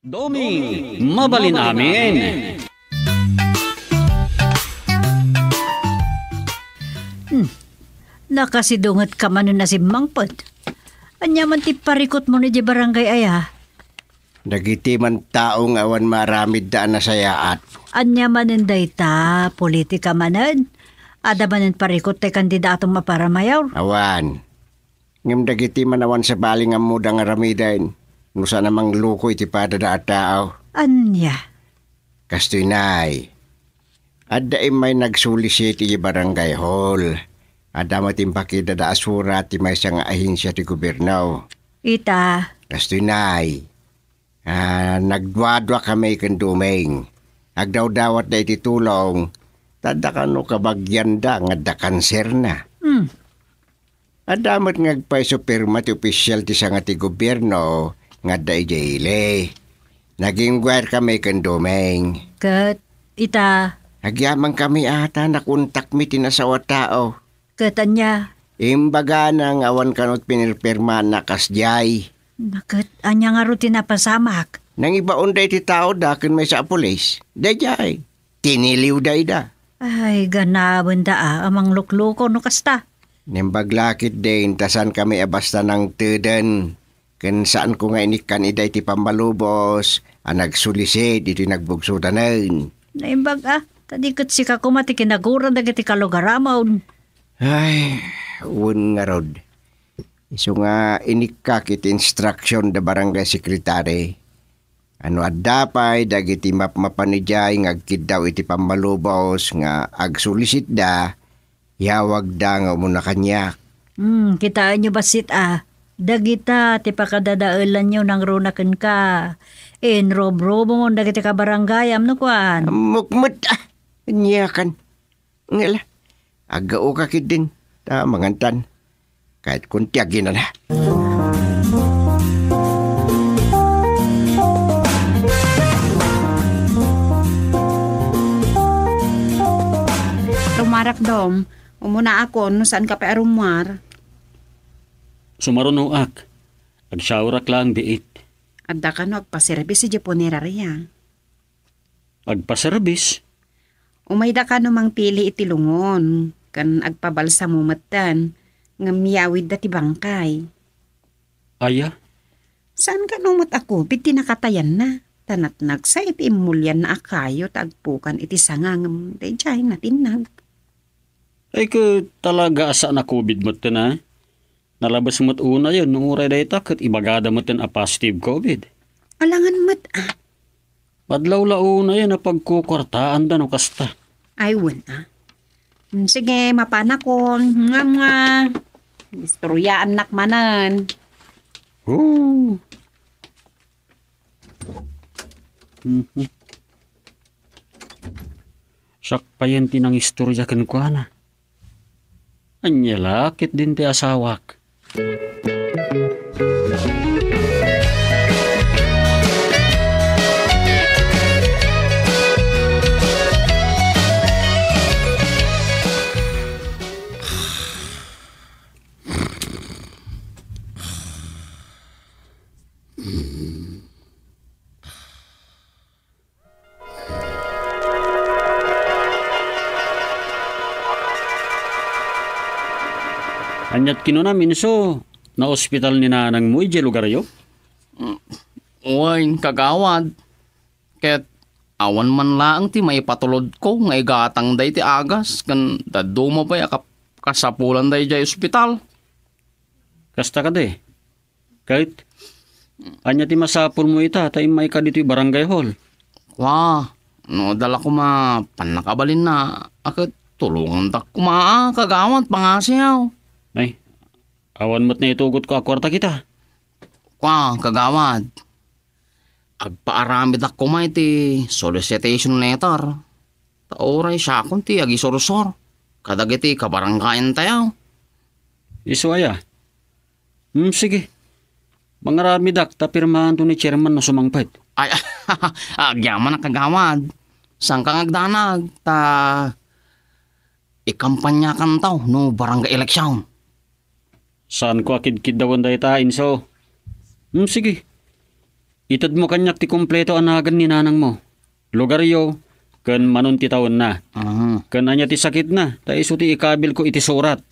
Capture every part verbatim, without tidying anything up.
Doming, mabalin amin. Hmm. Nakasidungetka manen a simmangpet. Ania man ti parikutmo idiay barangay aya? Dagiti man tao nga awan maaramidda a nasayaat. Ania manen dayta, politika manen? Adda manen parikut ti kandidatom a para mayor? Awan. Ngem dagiti man awan sabali nga ammoda nga aramiden, no saan a mangluko iti padada a tao. Ania? Kastoy, nay. Adda immay nagsulisit iti barangay hall. Adda met impakidada a surat ti maysa nga ahensia ti gobierno. Ita. Kastoy, nay. Ah, nagduadua kami ken Doming. Agdawdawatda iti tulong, ta adda kano kabagianda nga adda kanserna. Hmm. Adda met nga agpaysupirma ti opisial ti sanga ti gobierno nga adda idiay ili. Nag-inquire kami ken Doming. Ket ita? Agyamankami a ta nakontakmi ti nasawa a tao. Ket ania? Imbagana nga awan kano pinirpirmaanna kasdiay. Ket ania ngarud ti napasamak? Nangibaonda iti taoda ken maysa a pulis. Daydiay, tiniliwda ida. Ay, ganawenda a, a manglukluko no kasta. Naimbag la ketdin ta saankami a basta nangteden. Ken saanko nga inikkan ida iti pammalubos a nagsulisit iti nagbugsotanen. Naimbag a, ta di ket sika koma ti kinaguran dagiti kalugaramon. Ay, wen ngarud. Isu nga inikkak iti instruction da barangay secretary. Ano adda pay dagiti mapmapan idiay nga agkiddaw iti pammalubos nga agsulisitda, yawagda nga umuna kaniak. Hmm, kitaenyo bassit a, dagita ti pakadadaelanyo nangruna kenka. Inrubrubomon dagiti kabarangayam no kuan. Ammok met a, aniakan. Ngala, aggaoka ketdin, ta mangantan. Kayat kun ti aginana. Rumuarak, Dom. Umunaakon no saanka pay a rumuar. Sumarunoak. Agshawerak laeng biit. Adda kano agpaserbis idiay puneraria? Agpaserbis? Umayda kano mangpili iti lungon, ken agpabalsamo metten, ngem yawidda ti bangkay. Aya? Saan kano met a COVID ti nakatayanna, ta natnagsa iti immulianna a kayo ta agpukan iti sanga ngem daydiay natinnag. Ay, ket talaga a saan a COVID metten a? Nalabes met unayen no uray dayta ket ibagada metten a positive COVID. Alangan met a. Madlaw la unayen a pagkukuartaanda no kasta. Ay, wen a. Mm, sige, mapanakon. Nga, nga. Istoryaannak manen. Hoo. Mhm. Sakpayen ti nangistorya kenkuana. Ania la ketdin ti asawak? Aniat kinunam, inso, naospital ni nanangmo idiay lugaryo? Mm, wen, kagawad. Ket awan man laeng ti maipatulodko nga igatangda iti agas ken dadduma pay a kap-, kasapulan daydiay ospital. Kasta kadi? Ket, ania ti masapulmo ita ta immayka ditoy barangay hall? Kua, no adda la koma pannakabalinna, a ket tulongandak koma a, kagawad, pangasiw. Ay, awan met naitugotko a kuarta kita. Kua, kagawad, agpaaramidak koma iti solicitation letter. Ta uray siakon ti agisursor kadagiti kabarangayantayo. Isu aya? Hmm, sige. Mangaramidak ta pirmaanto ni chairman no sumangpet. Ay, agyaman a kagawad. Saanka nga agdanag ta ikampanyakantayo no barangay election. Saanko a kidkiddawen dayta, inso. Hmm, sige. Itedmo kaniak ti kompleto a nagan ni nanangmo, lugaryo, ken manon ti tawenna. Mhm. Ken ania ti sakitna, ta isu ti ikabilko iti surat.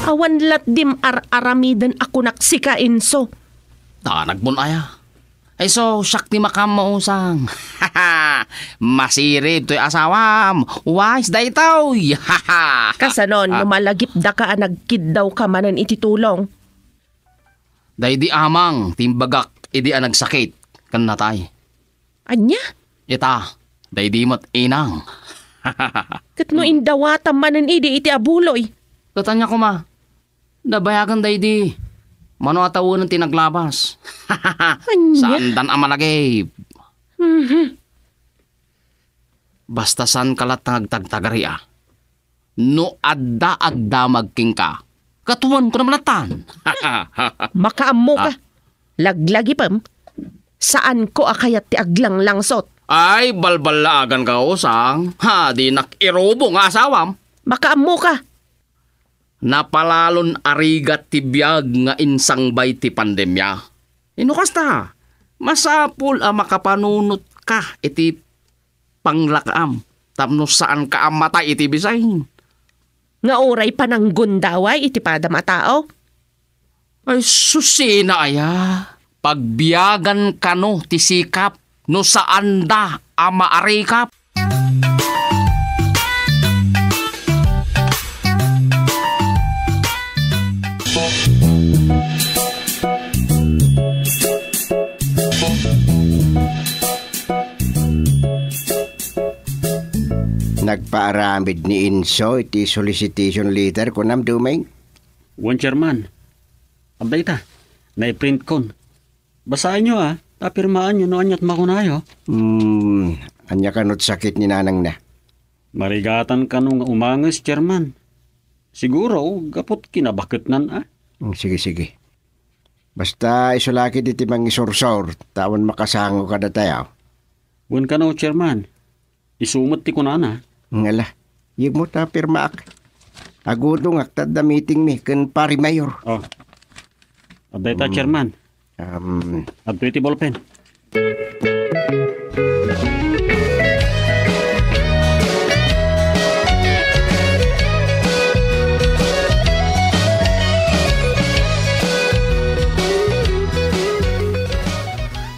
Awan latdim ar-aramiden a kunak sika, Enzo. Danagmon aya. Isu, siak ti makaammo, Usang. Masirib toy asawam. Wise daytoy. Kasano no malagipdaka a nagkiddawka manen iti tulong? Daydi amang ti imbagak idi a nagsakit ken natay. Ania? Ita, daydi met inang. Ket no indawatam manen idi iti abuloy? Ket ania koma? Nabayagan daydi. Mano a tawenen ti naglabas. Ania? Saandan a malagip. Mhm. Basta saanka latta nga agtagtagari a. No adda agdamag kenka, katuanko naman lattan. Makaammo ka. Ah. Laglagipem, saanko a kayat ti aglanglangsot. Ay, balballaagan ka, Usang. Ha, dinak irubo nga asawam. Makaammo ka. Napalalon a rigat ti biag nga insangbay ti pandemia. Ino kasta, masapul a makapanunotka iti panglakaam tapno saanka a matay iti bisin. Nga uray pananggundaway iti padam a tao? Ay, susina aya, pagbiagan kano ti sikap no saanda a maarikap. Nagpaaramid ni Enzo iti solicitation letter, kunam, Dumeng? Wen, Chairman. Adda ita, naiprintkon. Basaenyo, a, ta pirmaanyo no aniat makunayo. Hmm, ania kano ti sakit ni nanangna? Marigatan kano nga umanges, Chairman. Siguro, gapu ti kinabaketnan, a. Hmm, sige, sige. Basta isu la ketdi ti mangisursor, ta awan makasango kadatayo. Wen kano, Chairman. Isu met ti kunana. Ngala, yegmo ta pirmaak. Agudongak ta adda meetingmi ken Pari Mayor. Oh. Adda ita, mm, Chairman. Um, adtoy ti ballpen.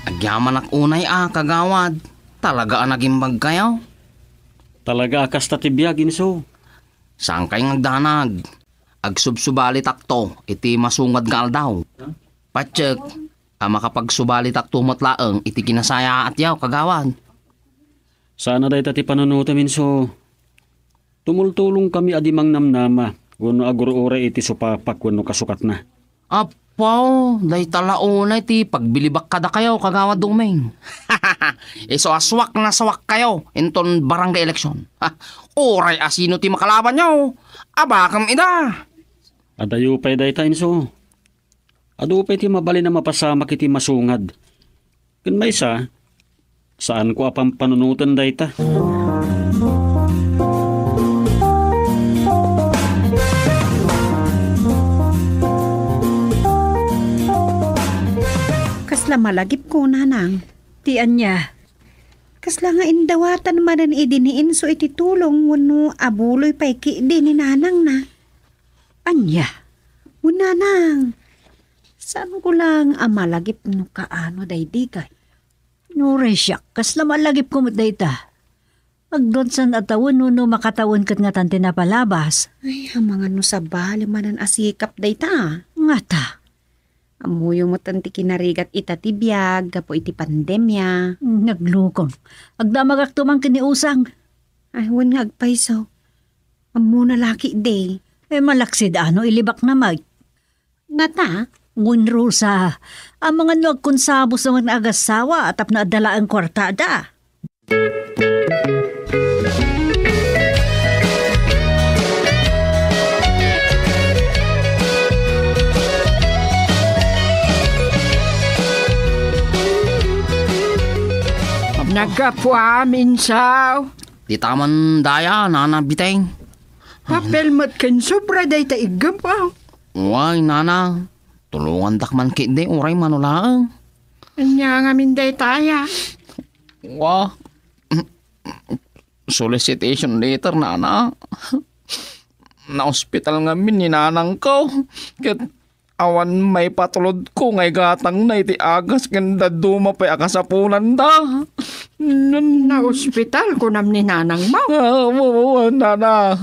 Agyamanak unay a, kagawad. Talaga a nagimbagkayo? Talaga a kasta ti biag, Enzo. Saankay nga agdanag. Agsubsubalitakto iti masungad nga aldaw. Patiek a makapagsubalitakto met laeng iti kinasayaatyo, kagawad. Saan a dayta ti panunotem, Enzo. Tumultulongkami a di mangnamnama wenno agur-uray iti supapak wenno kasukatna. Apo, dayta la unay ti pagbilibak kadakayo, Kagawad Dumeng. Isu a suak na suakkayo inton barangay eleksyon. Ha, uray a sino ti makalabanyo, abakem ida. Adayo pay dayta, Enzo. Adu pay ti mabalin a mapasamak iti masungad. Ken maysa, saanko a pampanunoten dayta. Kasla malagipko, nanang. Ti ania? Kasla nga indawatan manen idi ni Enzo iti tulong wenno abuloy pay ketdi ni nanangna. Ania? Wen nanang, saanko lang a malagip no kaano daydi kay. Uray siak, kasla malagipko met dayta. Agduadsan a tawen no, no makatawen ket ngatan ti napalabas. Ay, amangan no sabali manen a sikap dayta. Ngata. Ammoyo met ti kinarigat ita ti biag gapu iti pandemia. Naglukong. Agdamagakto man ken ni Usang. Ay, wen nga agpayso. Ammona la ketdi. E, malaksid a no ilibakna met. Ngata? Wen, Rosa, amangan no agkonsabus met nga agassawa tapno adda laeng kuartada. Naggapuam, Enzo. Dita man daya, Nana Biteng. Papel met ken sobra dayta iggemmo. Way, Nana. Tulongandak man ketdi uray mano laeng. Ania ngamin daytaya? Wa. Solicitation letter, Nana. Naospital ngamin ni nanangko. Ket awan maipatulodko nga igatangna iti agas ken dadduma pay a kasapulan da. Nan- Naospital, kunam ni nanangmo? Ah, wa-, wa-, wa-, nana.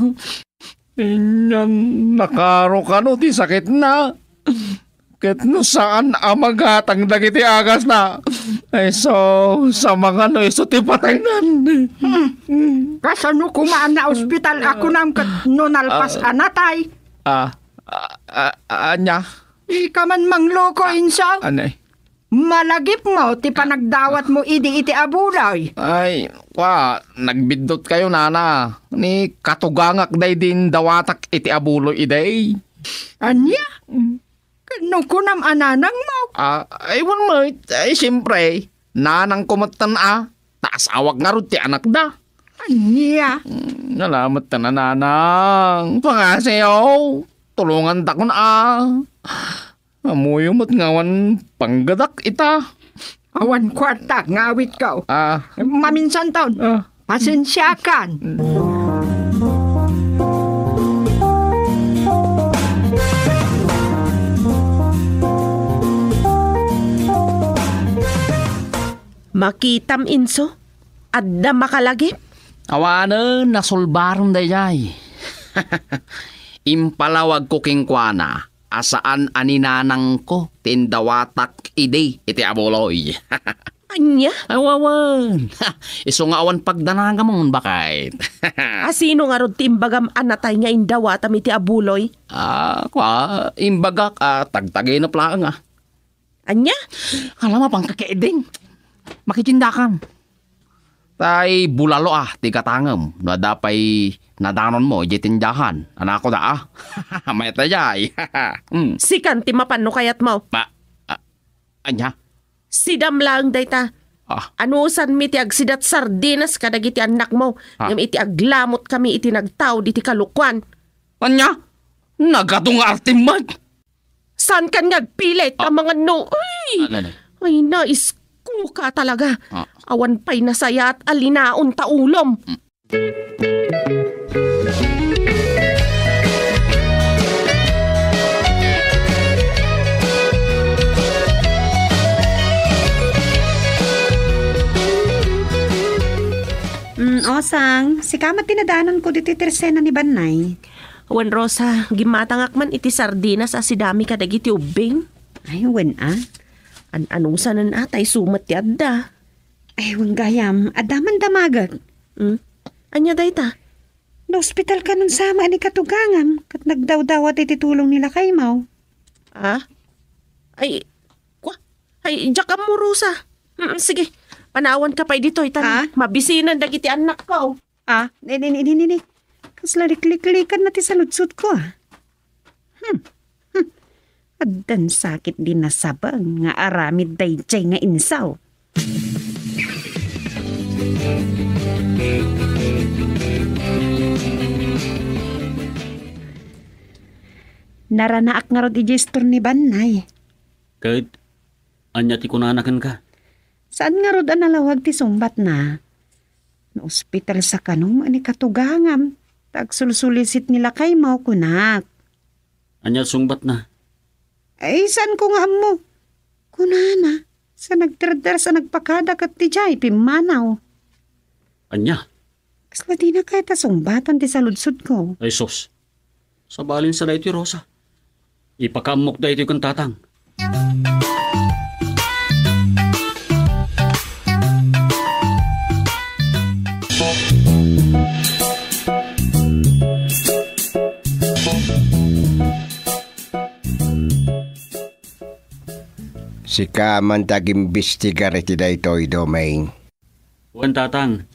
Inyan nakaro kano ti sakitna. Ket no saan a magatang dagiti agasna, ay so, sa mangano isu ti pataynan. Hmm. Kasano koma a naospital a kunam ket no nalpas a natay? Ah, ah, ah, ania? Ika man mangloko, Inso. Anay? Malagipmo ti panagdawatmo idi iti abuloy. Ay, kwa, nagbiddutkayo, nana. Ni katugangak daydi indawatak iti abuloy idi. Ania? Mm. Ket no kunam a nanangmo? Ah, ay, wen met. Ay, siempre, nanangko metten a. Ta asawak ngarud ti anakda. Ania? Mm, nalamet ta nanang. Pangasiyo. Tulongantakon a. Ammoyo met nga awan panggadak ita. Awan kuarta nga awitko. Ah. Maminsanton. Ah. Pasensiakan. Makitam, Inso? Adda makalagip? Awanen, nasulbaren daydiay. Impalawagko kenkuana a saan a ni nanangko ti indawatak idi iti abuloy. Ania? Awawen. Isu nga awan pagdanagamon, baket. A sino ngarud ti imbagam a natay nga indawatam iti abuloy? Ah, kwa, imbagak a tagtaginep laeng a. Ania? Ala, mapangka ketdin. Makitindakan. Tay bulalo a ti gatangem no adda pay nadanonmo idiay tindahan. Anako da a. Mayat daydiay. Hmm. Sikan ti mapan no kayatmo. Ma-, a-, ania? Sidam laeng dayta. Ah. Anusanmi ti agsidat sardinas kadagiti annakmo, ah, ngem iti aglamotkami iti nagtaud iti kalokuan. Ania? Nagadu nga artem met? Saankan nga agpilit a manganno? Ay! Ah, nanay. Ay, naiskuka talaga. Ah. Awan pay nasayaat a linaon ta ulom. Mm. Mm, Osang, sika met ti nadanonko ditoy tersena ni Bannay. Wen, Rosa, gimmatangak man iti sardinas a sidami kadagiti ubbing. Ay, wen a. An-anusanen a, ta isu met ti adda. Ay, wen gayam, adda man damagek. Hmm? Ania dayta? Naospital kanon sama a ni katugangam, ket nagdawdawat iti tulong ni lakaymo. Ah? Ay, kwa? Ay, diak ammo, Rosa. Hmm, sige, panawanka pay ditoy, ta, ah, mabisinan dagiti annakko. Ah, ni, ni, ni, ni, ni, ni. Kasla likliklikan na ti saludsodko, ah. Hmm. Hmm. Addan sakit di nasabang nga aramid daydiay nga insaw. Naranaak ngarud idiay istor ni Bannay. Ket, ania ti kunana kenka? Saan ngarud a nalawag ti sungbatna? Naospital sa kano met ni katugangam, ta agsulsulisit ni lakaymo, kunak. Ania sungbatna? Ay, saanko nga ammo? Kunana, sa nagdardars a nagpakada ket diay pimmanaw. Ania? Kasla dina kayat a sungbatan ti saludsodko. Ay, sus. Sabalin sa daytoy, Rosa. Ipakaammok daytoy ken tatang. Sika man ti agimbestigar iti daytoy, Domingo. Wen, tatang.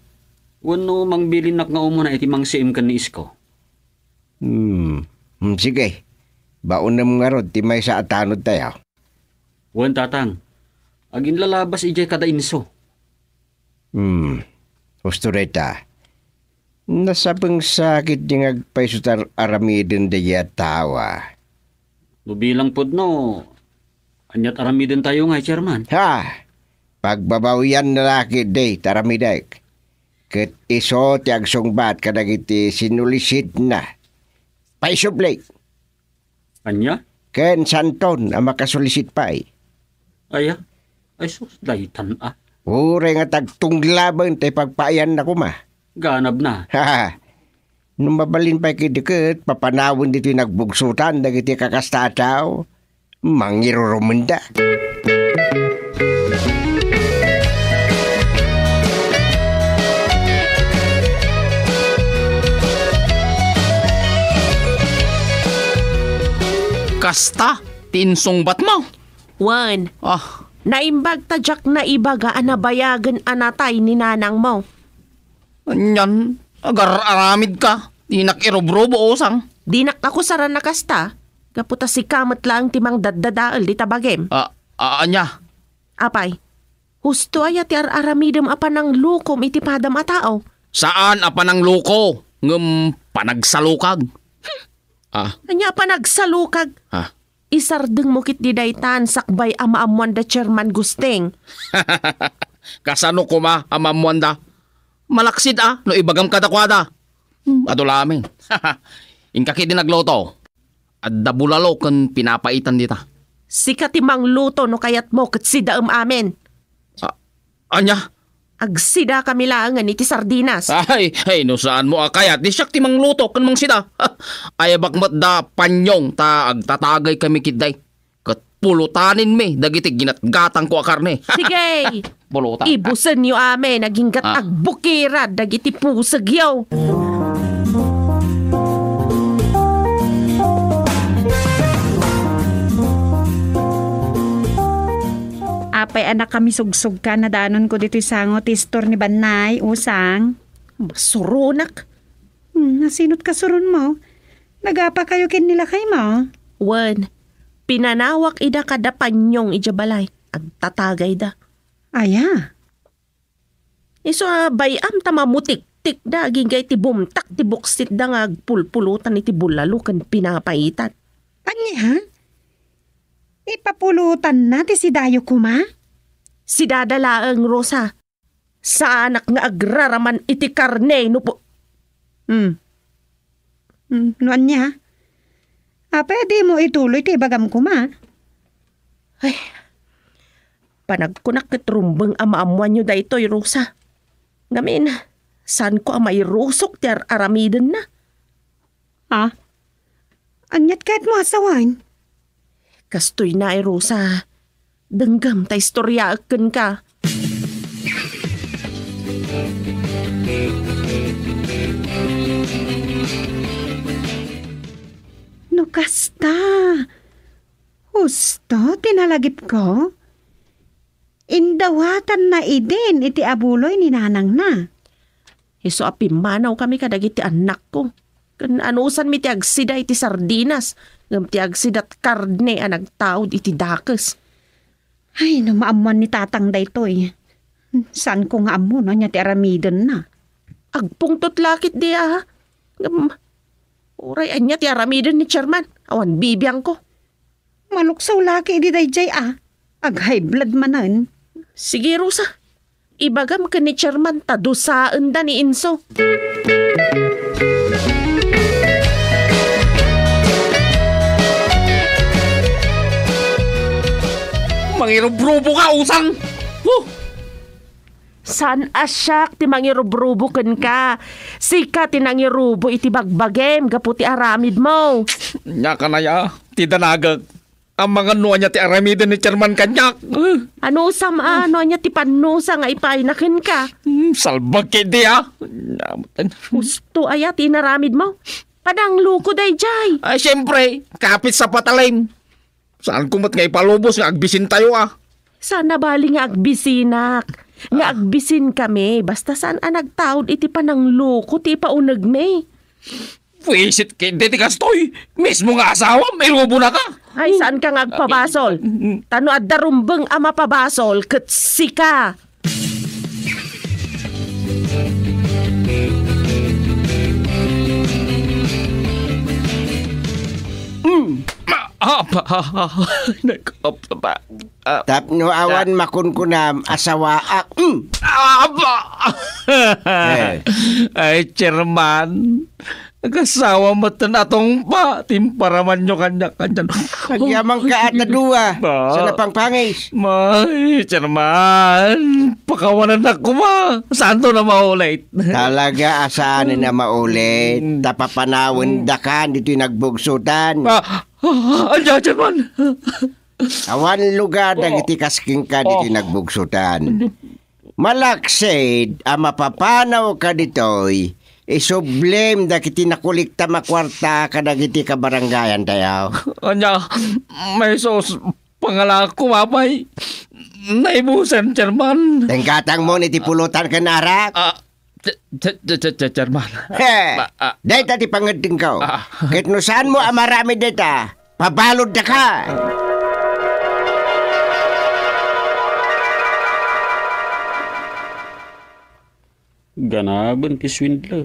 Wenno mangbilinnak nga umuna iti mangsiim ken ni Isko? Hmm. Hmm, sige. Baonem ngarud ti maysa a tanod tayo. Wen, tatang. Aginlalabas idiay kada Inso. Hmm. Husto dayta. Nasabeng sa ketdi nga agpayso ti ar-aramiden daydiay a tao, a. No bilang pudno, aniat aramidentayo ngay, Chairman? Ha! Pagbabawianna la ketdi ti aramidek. Ket isu ti agsungbat kadagiti sinulisitna. Paisubli! Ania? Ken santon a makasulisit pay. Aya? Ay sus, daytan a. Uray nga tagtunglaben ti pagpaayanna koma. Ganabna. Ha! No mabalin pay ketdi ket papanawen ditoy nagbugsotan dagiti kakasta a tao, mangirurumenda. Kasta ti insungbatmo? Wen. Ah. Naimbag ta diak naibaga a nabayagen a natay ni nanangmo. Anian, agar-aramidka. Dinak irubrubo, usang. Dinak akusaran a kasta, gapu ta sika met laeng ti mangdaddadael dita bagim. A, a, ania? Apay, husto aya ti ar-aramidem a pananglukom iti padam a tao? Saan a panangluko, ngem panagsalukag. Ah. Ania a panagsalukag? Ah. Isardengmo ketdi daytan sakbay a maammoan da Chairman Gusting. Kasano koma a maammoanda? Malaksid a no ibagam kadakuada. Hmm, adu laeng. Inka ketdi nagluto. Adda bulalo ken pinapaitan dita. Sika ti mangluto no kayatmo ket sidaem amin. A-, ania? Agsidakami laengen iti sardinas. Ay, ay, no saanmo a kayat, di siak ti mangluto ken mangsida. Ayabak met da panyong ta agtatagaykami ketdi. Ket pulutaninmi dagiti ginatgatangko a karne. Sige! Pulutan. Ibusenyo amin, aginggat Ah. agbukirad dagiti pusegyo. Apay a nakamisugsogan a danonko ditoy sango ti istor ni Bannay, usang? Masuronak. Hmm, nasinot kasuronmo? Nagapakayo ken ni lakaymo? Wen, pinanawak ida kada panyong idiay balay. Agtatagayda. Aya? Isu a bay-am ta mamutiktikda agingga iti bumtak ti buksitda nga agpulpulutan iti bulalo ken pinapaitan. Ania? Ipapulutanna ti sidayo koma? Sidada laeng, Rosa. Saanak nga agraraman iti karne no pu-, Hmm. Hmm, no ania? Apay a dimo ituloy ti ibagam koma? Ay, panagkunak ket rumbeng a maammoanyo daytoy, Rosa. Ngamin, saanko a mairusok ti ar-aramidenna. Ha? Aniat kayatmo a sawen? Kastoy nay, Rosa. Denggem ta istoriaek kenka. No kasta, husto ti nalagipko? Indawatanna idin iti abuloy ni nanangna. Isu a pimmanawkami kadagiti annakko. Ken anusanmi ti agsida iti sardinas, ngem ti agsidat karne a nagtaud iti dakes. Ay, no maammoan ni Tatang daytoy. Saanko nga ammo no ania ti aramidenna. Agpungtot la ketdi a. Ngem, uray ania ti aramiden ni Chairman, awan bibiangko. Maluksaw la ketdi daydiay a. Ag-high blood manen. Sige, Rosa. Ibagam ken ni Chairman ta dusaenda ni Enzo. Mangirubrubo ka, usang! Huh! Saan a siak ti mangirubrubo kenka? Sika ti nangirubo iti bagbagim gapu ti aramidmo. Ania kanaya, ti danagek. Amangan no ania ti aramiden ni Chairman kaniak. Eh. Anusam a, no ania ti pannusa nga ipayna kenka? Hmm, salbag ketdi a. Husto aya ti inaramidmo? Panangluko daydiay. Ay, siyempre, kapit sa patalim. Saanko met nga ipalubos nga agbisentayo a. Saan a bali nga agbisenak. Nga Ah. agbisinkami, basta saan a nagtaud iti panangluko ti ipaunegmi. Buisit ketdi ti kastoy. Mismo nga asawam, irubonaka. Ay, saanka nga agpabasol? Mm. Ta no adda rumbeng a mapabasol, ket sika. Apa, nag-, apa, apa, ah, Tapno awan makunkunam, asawaak. Mm. Apa! Eh. Ay, Chairman. Nagasawa met ten atong pa, timparamanyo kanya, kanya. Agyaman ka at a dua. Ba? Sa napangpangis. May, Chairman, pakawanan na kuma. Saan to na maulit? Talaga, asaan na maulit? Mm. Tapapanawen da kan dito'y nagbugsutan. Ah, ah, anya, Chairman? Awan lugar dagiti kaskenka dito'y nagbugsutan. Malaksid a mapapanaw ka ditoy, isublim dagiti nakuliktam a kuarta kadagiti kabarangayan tayo. Anya, may sus, pangalako, apay. Naibusen, Chairman. Tenggatang mo ni ti pulutan ken arak. Ah, Ch-, ch-, ch-, ch-, ch-, Chairman. He, Ah, ah. Dayta ti pangeddengko. Ah. Ket no saan mo a maramid dayta, pabalud daka. Ganaben ti swindler.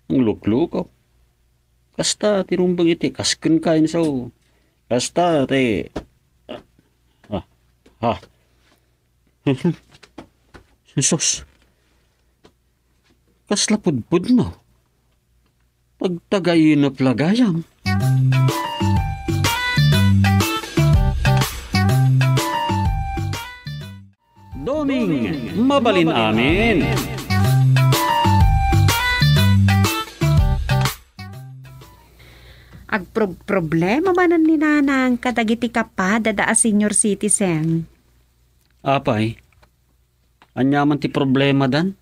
Ang luklukaw. Kasta ti rumbeng iti kasken kain sao. Kasta ti, ah, ah. Sus. Kasla pudpudno. Pagtagainep la gayam. Doming, mabalin amin. Agprob-, problema manen ni Nanang kadagiti kapadada a senior citizen. Apay, ania man ti problemadan?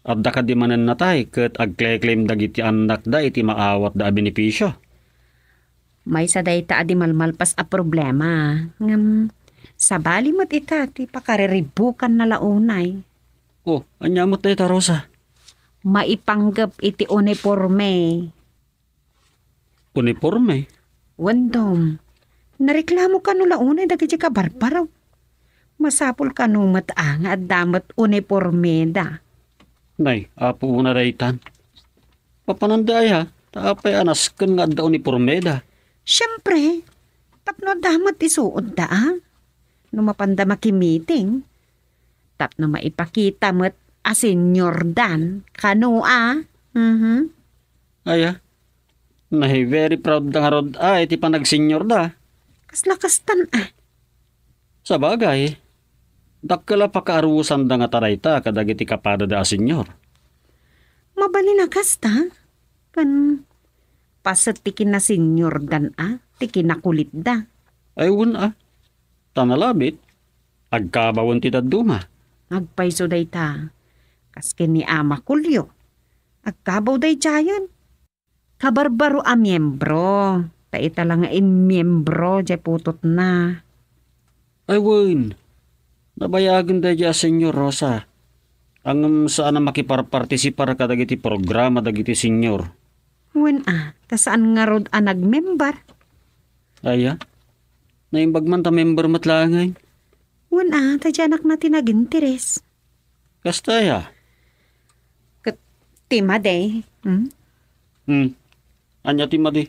Adda kadi manen natay ket agkleklem dagiti annakda iti maawatda a benepisio? Maysa dayta a di malmalpas a problema. Ngem, sabali met ita ti pakariribukanna la unay. Oh, ania met dayta, Rosa? Maipanggep iti uniporme. Uniporme? Wen, Dom. Nareklamo kano la unay dagiti kabarbaro. Masapul kano met a nga adda met unipormeda. Nay, apo una daytan. Papananda aya, ta apay a nasken nga adda unipormeda? Siempre, tapno adda met isuotda a. No mapanda makimiting, tapno maipakita met a seniordan kano a. Mhm. Aya, nahi very proud da ngarud a iti panagseniorda. Kasla kastan a. Sabagay, dakkel a pakaarusanda ngata dayta kadagiti kapadada a senior. Mabalin a kasta, ken paset ti kinaseniordan a, ti kinakulitda. Ay, wen a. Ta nalabit, agkabawen ti dadduma. Agpayso dayta, kas ken ni Ama Julio, agkabaw daydiayen. Kabarbaro a miembro, ta ita la nga immiembro diay putotna. Ay wen, nabayagen daydiay a senior, Rosa. Ngem saan a makiparpartisipar kadagiti programa dagiti senior. Wen a, ta saan ngarud a nagmembar. Aya, naimbag man ta member met laengen. Wen a, ta dianakna ti naginteres. Kasta aya? Ket ti madi, hmm? Hmm. Ania ti madi?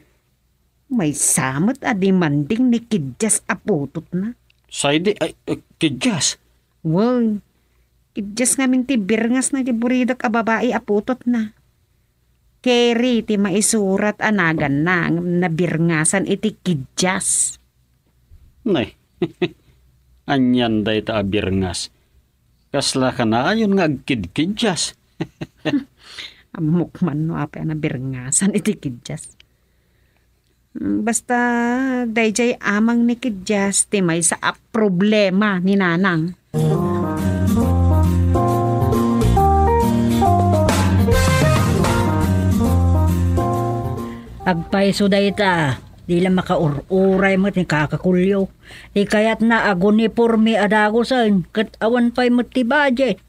Maysa met a demanding ni Kidjas a putotna. Saydi, ay, eh, Kidjas? Wen, Kidjas ngamin ti birngasna diay buridak a babai a putotna. Keri ti maisurat a naganna ngem nabirngasan iti Kidjas. Nay, anian dayta a birngas? Kasla kanayon nga agkidkidjas? Ammok man no apay a nabirngasan iti Kidjas. Mm, basta daydiay amang ni Kidjas ti maysa a problema ni Nanang. Agpayso dayta, di la makaur-uray met ni Kaka Kulyo. Ti kayatna, aguniporme a dagusen, ket awan pay met ti budget.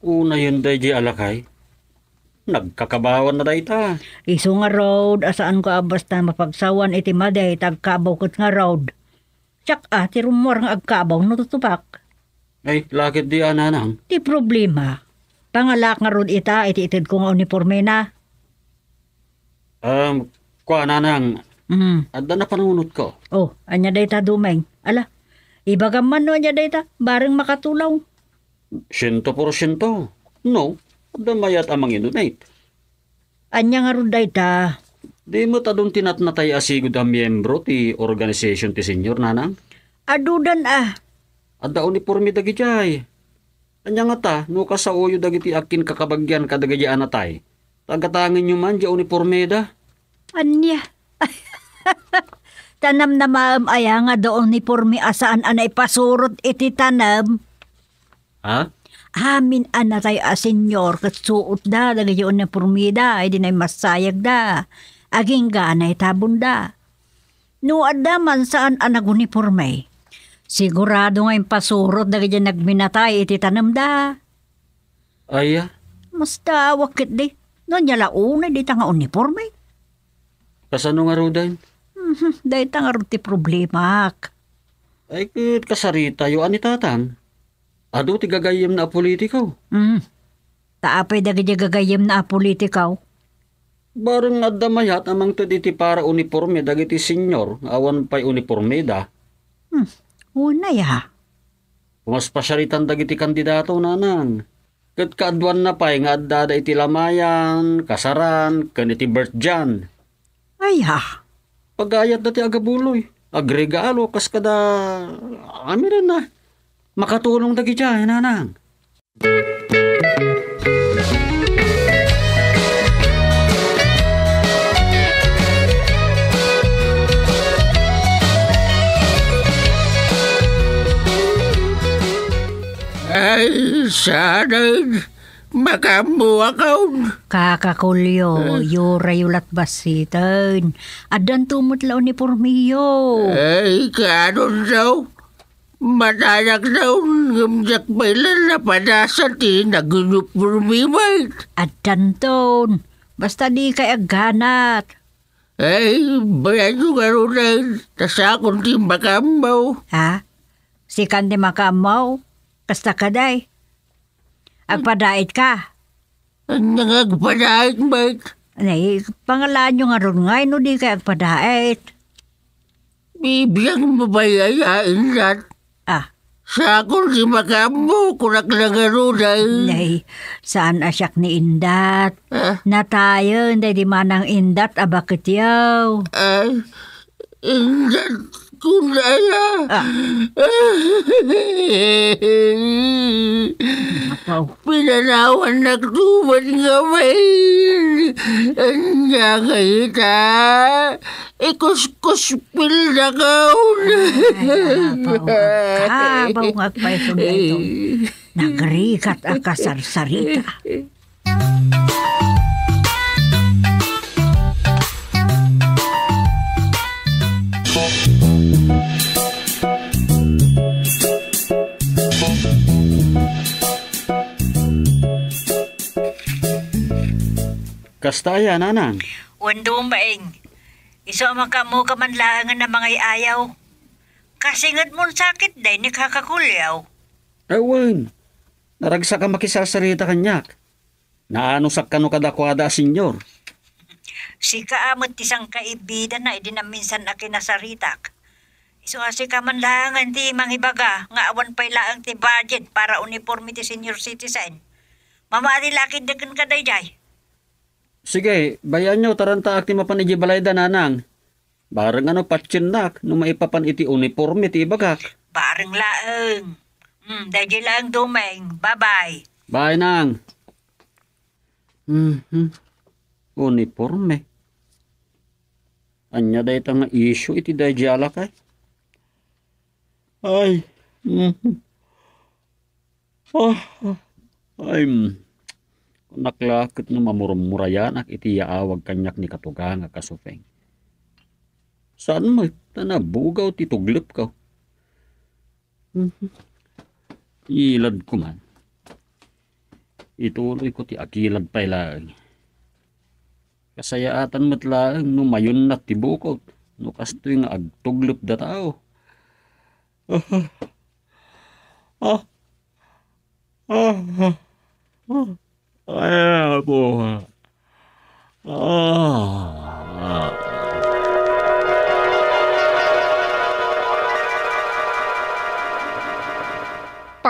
Unayen daydiay a lakay. Nagkakabawanna dayta. Isu ngarud a saanko a basta mapagsawan iti madi ta agkabaw ket ngarud. Siak a ti rummuar nga agkabaw no tutubak. Ay, lakit di a, Nanang. Ti problema, pangalaak ngarud ita iti itedko nga unipormena. Um, kua, Nanang, Mm. Adda napanunotko. Oh, ania dayta, Dumeng? Ala, ibagam man no ania dayta, bareng makatulong. Siento porsiento. No, adda mayat a manginunit. Ania ngarud dayta? Di met adun ti natnatay a sigud a miyembro ti organisasyon ti senior, nanang? Adudan a. Adda uniporme dagidiay. Ania ngata, no kasaoyo dagiti agkinkakabagian kadagidi a natay? Tagatangenyo man diay unipormeda. Ania? Ta namnamaem aya nga adda uniporme a saan a naipasurot iti tanem? Ha? Amin a natay a senior ket suotda dagiti unipormeda idi naimassayegda. Agingga a naitabonda. No adda man saan a naguniporme, sigurado nga impasurot dagiti nagminatay iti tanemda. Aya? Mas daawak ketdi. No ania la unay dita nga uniporme? Kasano ngaruden? Mhm, dayta ngarud ti problemak. Ay, ket kasaritayo a ni Tatang. Adu ti gagayyemna a politiko. Mm. Ta apay dagiti gagayyemna a politiko? Bareng adda mayat a mangted iti para uniporme dagiti senior nga awan pay unipormeda. Hmm. Unay a. Pumaspasiaritan dagiti kandidato, nanang. Ket kaaduanna pay nga addada iti lamayan, kasaran, ken iti birthday. Ay, ha? Pagayatda ti agabuloy, agregalo, kas kada, amin na. Makatulong dagidiay, nanang. Ay, saan, makaammoakon. Kaka Julio, eh, uray latbasten. Addanto met la unipormeyo. Ay, kaanonto? Matanak daw, ngem diak pay la napadasan ti naguniporme met. Addanton, basta dikay agganat. Ay, bayanyo ngaruden, ta siakon ti makaammo. Ha? Sikan ti makaammo? Kasta kadi? Agpadaetka? Ania nga agpadaet met? Nay, pangalaanyo ngarud ngay no dikay agpadaet. Bibiangmo pay aya, indat? Ah. Siakon ti makaammo, kunak la ngaruden. Nay, saan a siak ni indat. Ah? Natayen daydi manang indat a baketyo. Ay, indatkon aya. Ah. Apaw. Pinanawannak tuman ngamin. Ania nga ita? Ikuskuspildakon. Ay, apaw, apaw nga agpayso daytoy. Nagrigat a kasarsarita. Kasta aya, nanang? Wen, Dumeng. Isu a makaammoka man laengen a mangay-ayaw. Kasingedmon sakit daydi ni Kaka Julio. Awan. Naragsak a makisarsarita kaniak. Naanusak kano kadakuada a senior. Sika a met ti sangkaibidanna idi naminsan a kinasaritak. Isu a sika man laengen ti mangibaga nga awan pay laeng ti budget para uniforme ti senior citizen. Mamati la ketdi kenka daydiay. Sige, bay-anyo, tarantaak ti mapan idiay balayda, nanang. Bareng a no patiennak no maipapan iti uniforme ti ibagak. Bareng laeng. Hmm, daydiay laeng, Dumeng. Bye-bye. Bye, nang. Mhm. Uniforme. Ania dayta nga issue iti daydiay a lakay? Ay. Mhm. Ah, ay, mm. Kunak la ket no mamurmurayanak iti yaawag kaniak ni katugang a kasupeng. Saan met ta nabugaw ti tuglepko. Mhm. Iladko man. Ituloyko ti akilad pay laeng. Kasayaatan met laeng no mayunnak ti bukod, no kastoy nga agtuglepda tao. Ah. Ah. Ah. Ay, apo. Ah.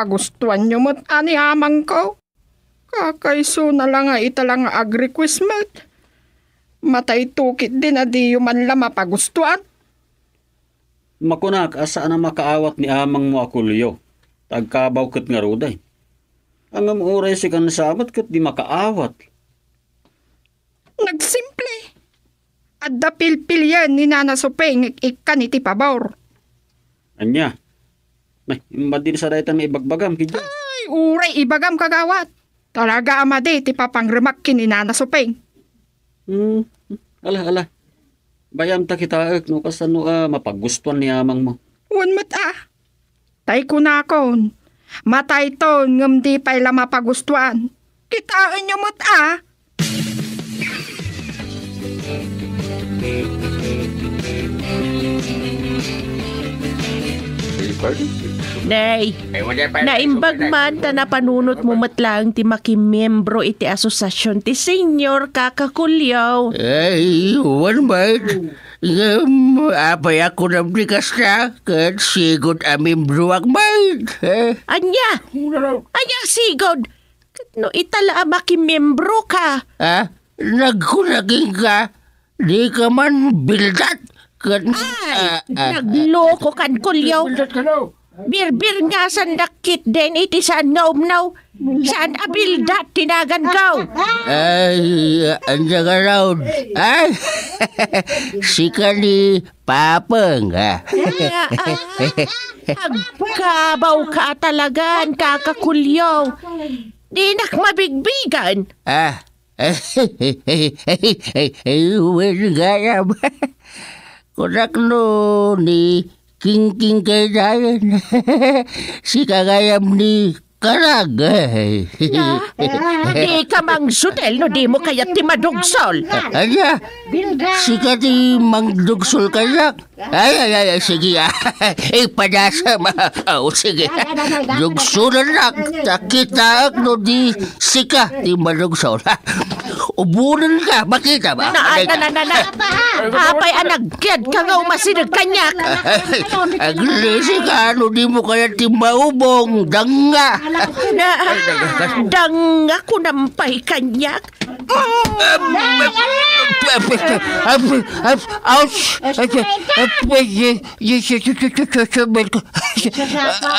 Pagustuanyo met a ni amangko. Kakaisuna la nga ita la nga agrequest met. Matayto ketdin a diyo man la mapagustuan. Makunak a saan a makaawat ni amangmo a Julio, ta agkabaw ket ngaruden. Ngem uray sikan sa met ket di makaawat. Nagsimple. Adda pilpilian ni Nana Supeng nga ikkan iti pabor. Ania? Nay, madin sa dayta nga ibagbagam, Kidja. Ay, uray ibagam, kagawad. Talaga a madi ti papangremak ken ni Nana Supeng. Hmm, ala, ala. Bayam ta kitaek no kasano a mapagustuan ni amangmo. Wen met a. Tay kunakon, matayton ngem di pay la mapagustuan. Kitaenyo met a. Nay, naimbag man ta napanunotmo met laeng ti makimiyembro iti asosiasion ti senior, Kaka Julio. Ay, wen met. Ngem, apay a kunam ti kasta? Ket sigud a membroak met. Eh? Ania? Ania sigud? Ket no ita la a makimembroka? Ah? Nagkuna kenka, dika man bildat? Ket, ay, ah, ah, naglokokan, Julio. Bildat ka daw. Birbirngasandak ketdin iti saan nga umnaw. Saan a bildat ti naganko. Ay, ania ngarud? Ay, sika ni Papeng, ah. Ah, ah. Agkabawka talagan, Kaka Julio. Dinak mabigbigan. Ah. Wen gayam. Kunak no ni Kingking kay dayen. Sika gayam ni Karag. Na, dika mangsutel no dimo kayat ti madugsol. Ania? Sika ti mangdugsol kaniak? Ay, ay, ay, ay, sige, ah. Ipadasam, ah. Oh, sige. Dugsolennak, ta kitaek no di sika ti madugsol. Ubonenka, makita ba? Na, na, na, na, na. Apay a nagkiad ka nga umasideg kaniak? Aglisi ka, no dimo kayat ti maubong, danga. Na, danga kunam pay kaniak? Ouch! Ay, ay, ay, ay, ay, ay, ay,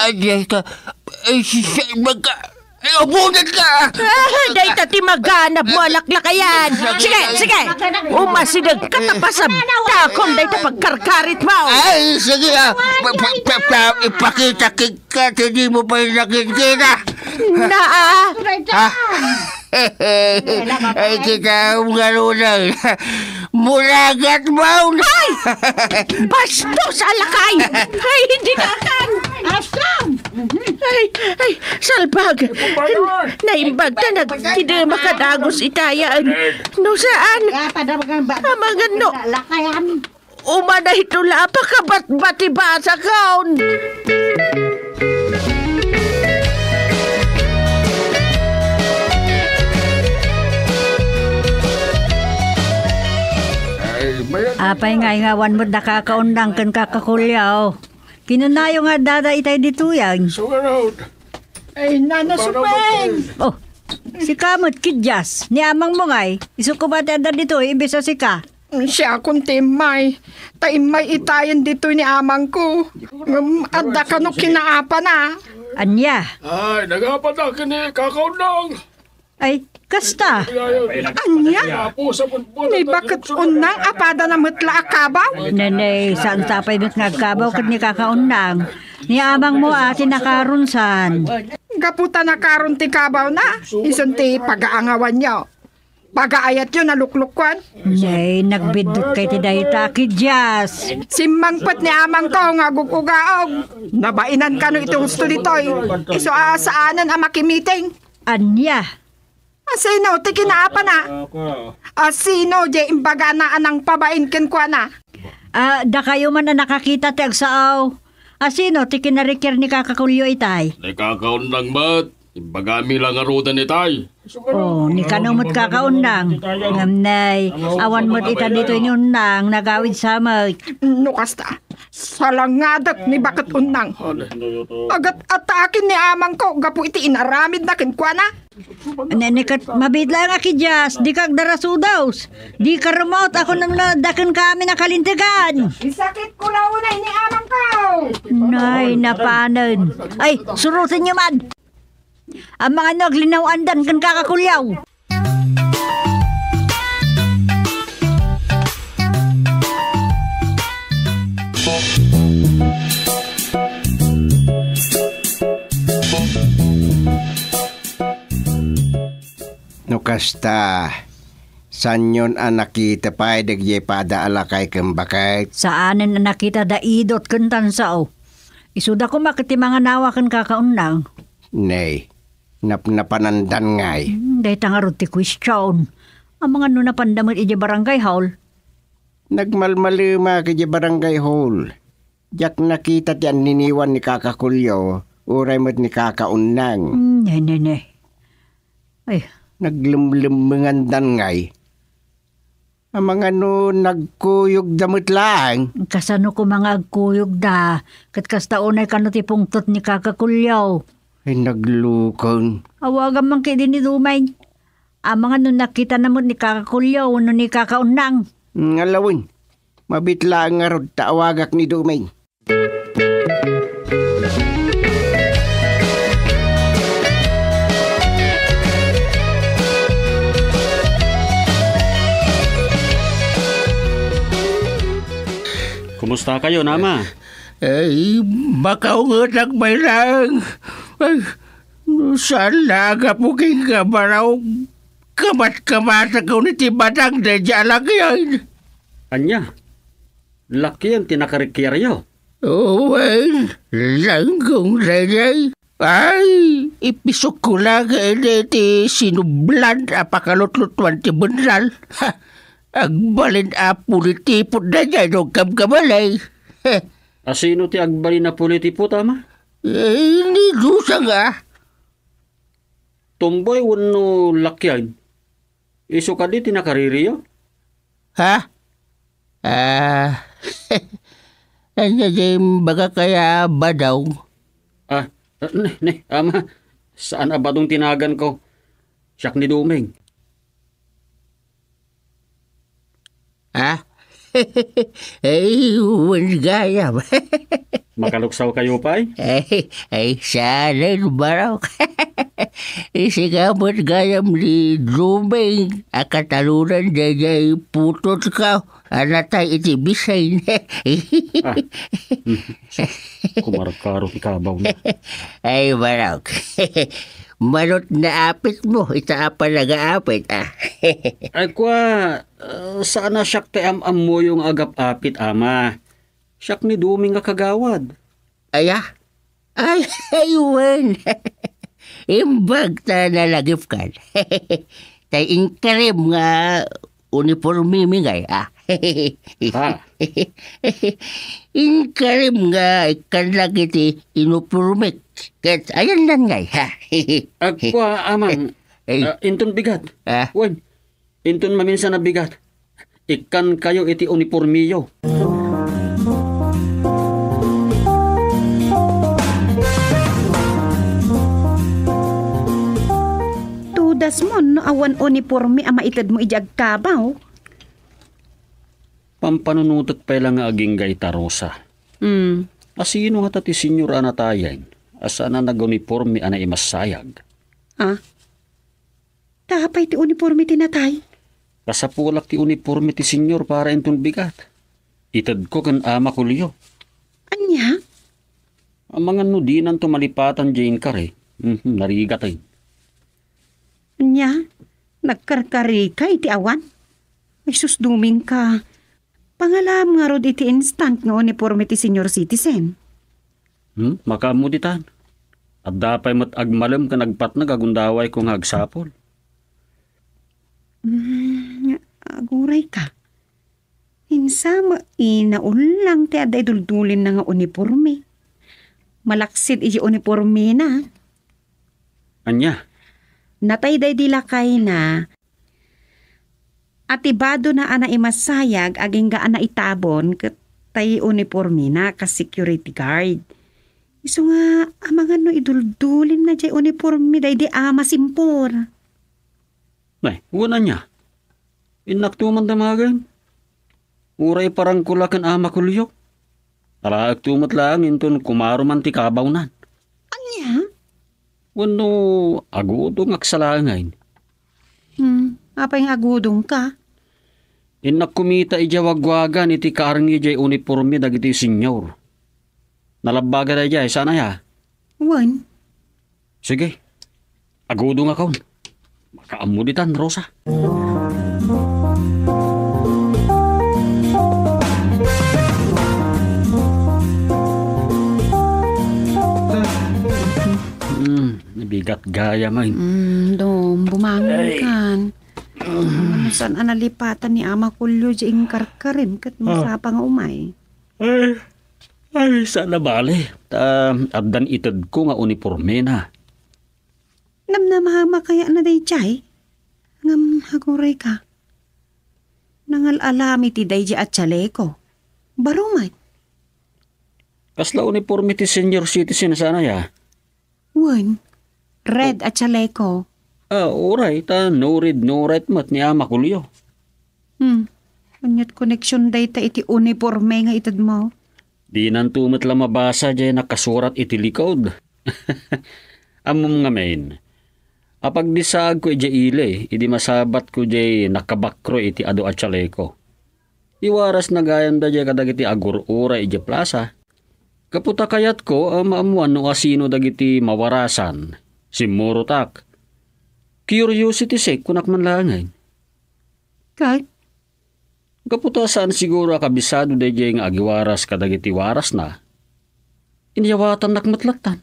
ay, ay, ay, ubongan ka! Ah, dayta ti maganabmo a laklakayan. Sige, sige. Umasideg ka ta pasabtakon dayta pagkarkaritmo. Ay, sige, ah. Pa, pa, pa, pa, ipakita kit ka, ti di mo pa rin nakikita. Naa. Ha? Ay, kita ang ngarunang. Muragat mo. Ay! Bastos a lakay! Ay, hindi nakan! Asam! Ay, ay, salbag! Naimbag ta nagkidema ka dagus itayan. No saan? Amangan no. Lakayan. Umana ito la pakabatbati basakon. Apay nga ingawan met da kakaundang ken kakakuliaw. Kinunayo nga dada itay ditoyan. Sugarod. Ay, Nana Supeng! Oh, sika met, Kidyas. Ni amang mo ngay, isu ko ba ti adda ditoy, imbes a sika? Siakon ti immay. Ta immay itayen ditoy ni amangko. Ngem adda kano kinaapana. Ania? Ay, nagapata ken ni kakaundang. Ay, kasta. Ania? Ni baket unang apada na met la a kabaw? Nene, saan sapay met nga agkabaw ket ni kakaundang? Ni amang mo a ti nakarunsan. Gapu ta nakaron ti kabawna, isun ti pagaangawanyo. Pagaayatyo, naluklukwan. Nay, nagbiddut kay ti dayta, Kidyas. Simmangpet ni amangko nga agug-ugaog. Nabainan kano iti husto ditoy. Isu a saanen a makimiting. Ania? Asino ti kinaapana? Asino diay imbagana a nangpabain kenkuana? Ah, dakayo man a nakakita ti agsao. Asino ti kinarikir ni kakakulyo itay? Ni kakaundang met. Imbagami la ngaruden itay. Oh, ni kano met kakaundang. Ngem nay, awan met ita ditoy ni undang, nagawid sa met. No kasta, Salangadek ni Baket Unnang. Agat-atakin ni amangko gapu iti inaramidna kenkuana. Ne, ne, ket mabiit laeng a kidias, dika agdarasudaws. Dika rumot, a kunam no adda kenka amin a kalintegan. Isakit ko la unay ni amangko. Nay, napanen. Ay, surotenyo man. Amangan no aglinaw-andan kenka, Kakulyaw. No kasta, saanyon a nakita pay dagiti pada a lakay ken baket? Saanen a nakita da Idot ken Tansao. Isuda koma ket ti manganawa ken kakaunang. Nay, napnapanandan ngay. Hmm, dayta ngarud ti question. Amangan no napanda met idiay barangay hall? Nagmalmalemak idiay barangay hall. Diak nakita ti anniniwan ni Kaka Kulyo, uray met ni Kaka Unnang. Hmm, ne, ne, ne. Ay. Naglemlemmengandan ngay. Amangan no nagkuyogda met laeng. Kasano koma nga agkuyogda? Ket kasta unay kano ti pungtot ni Kaka Kulyo. Ay, nagluken. Awagam man ketdi ni Dumeng. Amangan no nakitana met ni Kaka Kulyo wenno ni Kaka Unnang. Ngalawen. Mabiit laeng ngarud ta awagak ni Dumeng. Kumusta kayo, Ama? Ay, makaungetak pay laeng. Ay, no saan la a gapu kenka, Barok, kamatkamatakaw iti batang daydiay a lakian. Ania? Lakian ti nakarikiaryo? Wen, langgong daydiay. Ay, ipisukko la nga idi ti sinublan a pakalutlutuan ti bennal. Ha, agbalin a pulitipot daydiay no agkabkabalay. He. A sino ti agbalin a pulitipot, Ama? Eh, ni Dusa nga. Tomboy wenno lakian? Isu kadi ti nakaririyo? Ha? Ah, ania diay imbagak aya, Badong? Ah, ne, ne, Ama, saan a Badong ti naganko. Siak ni Dumeng. Ha? Ay, wen gayam. Makaluksaw kayo pay? Ay, ay, saan, Barok. Isika met gayam ni Dumeng a katalonan daydiay putotko a natay iti bisin. Ah. Hmm. Kumarkaro ti kabaw na. Ay, Barok. Manot naapitmo ita a panagaapit, ah. Ay, kua, ah, saan a siak ti am-ammoyo nga agap-apit, Ama. Siak ni Dumeng nga kagawad. Aya? Ay, ay, wen. Imbag ta nalagipkan. Tay inkarim nga unipormemi ngay, ah. Ha? Inkarim nga ikkan lagi ti inupormek. Ket ayannan ngay, ha? Agkua, Amang, Ay. Ah, inton bigat. Ah. Wen, inton maminsan a bigat. Ikkan kayo iti unipormiyo. Tudasmon no awan uniporme a maitedmo idiay agkabaw. Pampanunotek pay la nga agingga ita, Rosa. Hmm. A sino ngata ti senyor a natayen a saan a naguniporme a naimassayag? Ah? Ta apay ti uniporme ti natay? Kasapulak ti uniporme ti senyor para inton bigat. Itedko ken Ama Kulyo. Ania? Amangan no dinanto malipatan diay inkari. Mhm, narigat ay. Ania? Nagkarkarika iti awan? Ay sus, Dumeng ka. Pangalaam ngarud iti instant nga uniporme ti senior citizen. Hmm, makaammo ditan. Adda pay met agmalem ken agpatnag a gundawayko nga agsapul. Hmm, aguray ka. Insa met inaullang ti adda iduldulinna nga uniporme. Malaksid iti unipormena. Ania? Natay daydi lakayna a ti badona a naimassayag agingga a naitabon ket tay uniformena kas security guard. Isu nga, amangan no iduldulinna jay uniforme daydi ama simpor. Nay, wen ania? Innakto man damagen. Uray parangko la ken ama Julio. Alaekto met laeng inton kumaro man ti kabawnan. Ania? Wenno agudongak sa laengen? Hmm, apay nga agudongka? Innak kumita idiay wagwagan iti kaarngi jay uniforme dagiti senior. Nalabbaga daydiay, saan aya? Wen. Sige. Agudongakon. Makaammo ditan, Rosa. Hmm, nabigat gayam. Mm, Dom, bumangon kan. Saan a nalipatan ni Ama Julio di inkarkarim ket masapa nga umay? Ay, ay, saan a bale. Ta, addan itedko nga unipormena. Namnama kayatna daydiay? Ngem agurayka. Nangal-alam iti daydiay a chaleco. Baro met. Kasla uniporme ti senior citizen, saan aya? Wen, red a chaleco. Ah, uray, ta no red, no right met ni Ama Julio. Hmm. Ania't koneksion dayta iti uniporme nga itedmo? Dinanto met la mabasa jay nakasurat iti likod. Ammom ngamin, apagdisaagko idiay ili, idi masabatko jay nakabakro iti adu a chaleco. Iwarasna gayam daydiay kadagiti agur-uray idiay plasa. Gapu ta kayatko a maammoan no asino dagiti mawarasan. Simmurotak. Curiosity sake, kunak man laengen. Ket? Gapu ta saan siguro a kabisado daydiay nga agiwaras kadagiti warasna. Inyawatannak met lattan.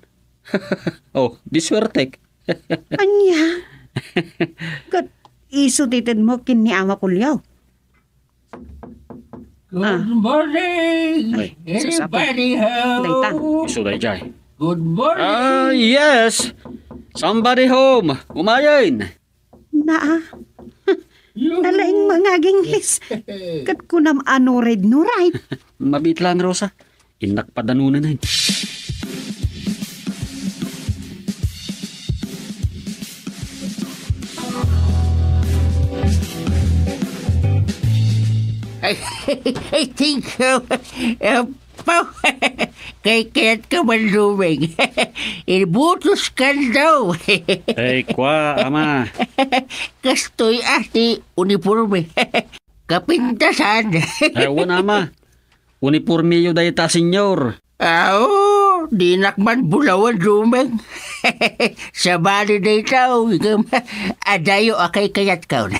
Oh, di suertek. Ania? Ket isu ti itedmo ken ni Ama Julio? Ah. Good morning! Ay, sus, apo. Anybody home? Dayta. Isu daydiay. Good morning! Ah, yes! Somebody home! Umayen! Naa. Nalaing mangaginglis. Ket kunam a no red, no right. Mabit lang, Rosa. Innak padanunan, eh. I, I think so. Apo, kaykayatka man, Doming. Ibutos kan daw. Ay, kwa, ama. Kastoy a ti uniforme. Kapintasan. Ay, wen, ama. Unipormeyo dayta, senyor. Aw, dinak man bulawen, Doming. Sabali dayta, ngem adayo a kaykayatka.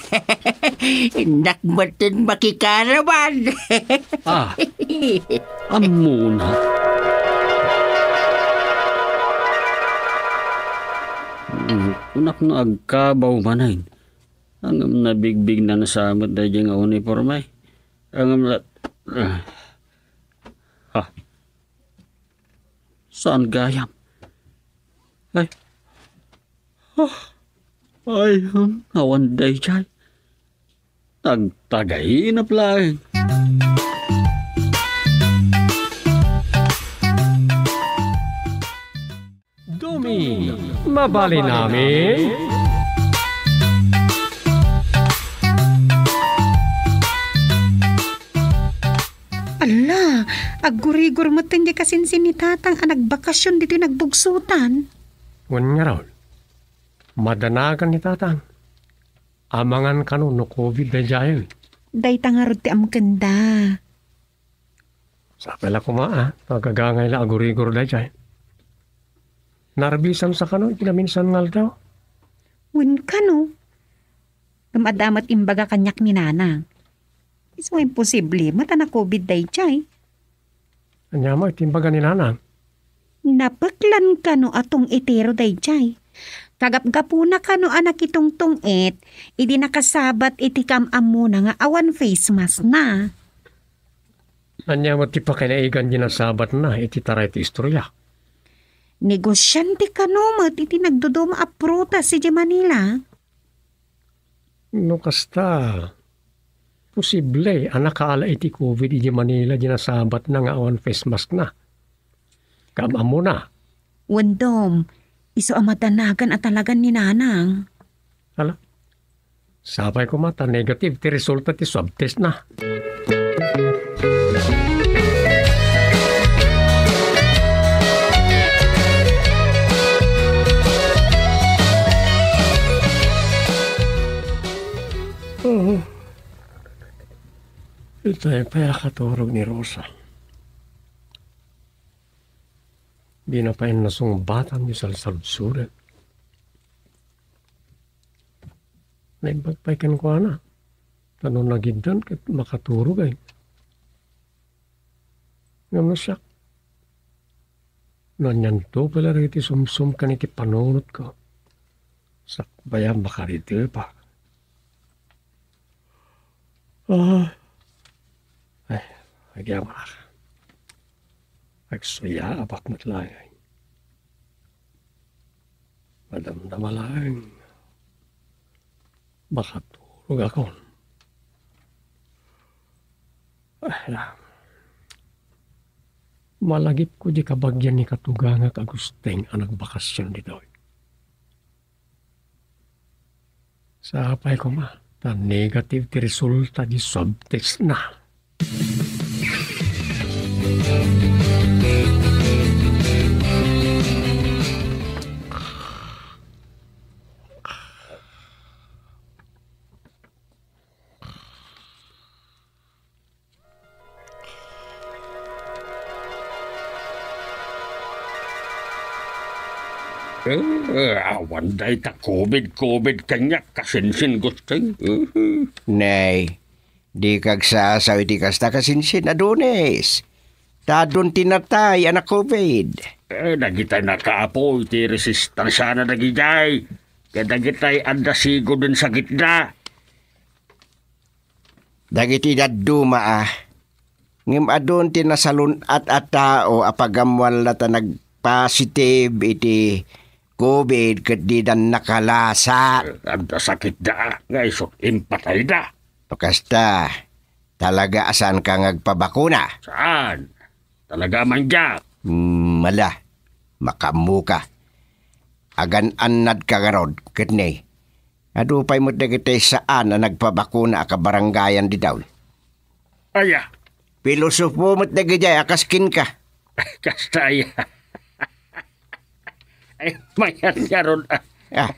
Innak met ten makikaraman. Ah, ammona. Mm, kunak no agkabaw manen. Ngem nabigbignan sa met daydiay nga uniporme. Ngem la-, ah. Ha. Saan gayam? Ay. Ah. Ay, hmm, awan daydiay. Nagtagainap laeng. Doming, mabali namin? Ala, aggurigor met ti kasinsin ni Tatang a nagbakasyon ditoy nagbugsotan. Wen ngarud, madanagan ni Tatang. Amangan kano no covid daydiay. Dayta ngarud ti amkenda. Sapay la koma, a, no agagangay la aggurigor daydiay. Narbisan sa kano iti naminsan nga aldaw? Wen kano. Ngem adda met imbaga kaniak ni Nanang. Isu imposible met a na-covid daydiay. Ania met ti imbaga ni Nanang? Napeklan kano a tungitiro daydiay. Kagapgapuna kano a nakitungtung-it idi nakasabat iti kam-ammona nga awan face mask na. Ania met ti pakaigan ti nasabatna iti taray ti istorya? Negosiante kano met iti nagduduma a prutas idiay Manila. No kasta, Posible a nakaala iti covid idi Manila di nasabatna nga awan face mask na. Kaam-ammona. Wen Dom, isu a madanagan a talagan ni Nanang. Hala, sapay koma ta negative ti resulta ti swab test na. Itay pay a katurog ni Rosa. Dina pay nasungbatan ti salsaludsodan. Naimbag pay kenkuana. Ta no nagiddan ket makaturogay. Ngem no siak, no anianto pay la dagiti sumsum ken iti panunotko, sakbay a makaridep. Ah. Ay, agyamanak. Agsuyaabak met laeng. Madamdama laeng. Makaturogakon. Ah, malagipko di kabagian ni katugangak a Agustin a nagbakasyon ditoy. Sapay koma, ta negative ti resulta di swab test na. Eh, awan dayta covid, covid kaniak, kasinsin, Gusting. Eh. Nay, dika agsasao iti kasta, kasinsin, Adonis. Ta adun ti natay a na-covid. Eh, dagitay nakaapuy ti resistansiana dagidiay. Ket dagitay adda sigud ken sakitda. Dagiti dadduma a. Ngem adun ti nasalun-at a tao a pagammoan latta nagpositive iti covid ket dida nakalasa. Adda sakitda nga isu impatayda. No kasta, talaga a saanka nga agpabakuna? Saan? Talaga a mandiak. Hmm, ala, makaammoka. Agan-annadka ngarud, ket ne, adu pay met dagiti saan a nagpabakuna a kabarangayan ditoy. Aya? Pilosopo met dagidiay a kas kenka. Kasta aya. Ay, mayat ngarud, ah. Ah.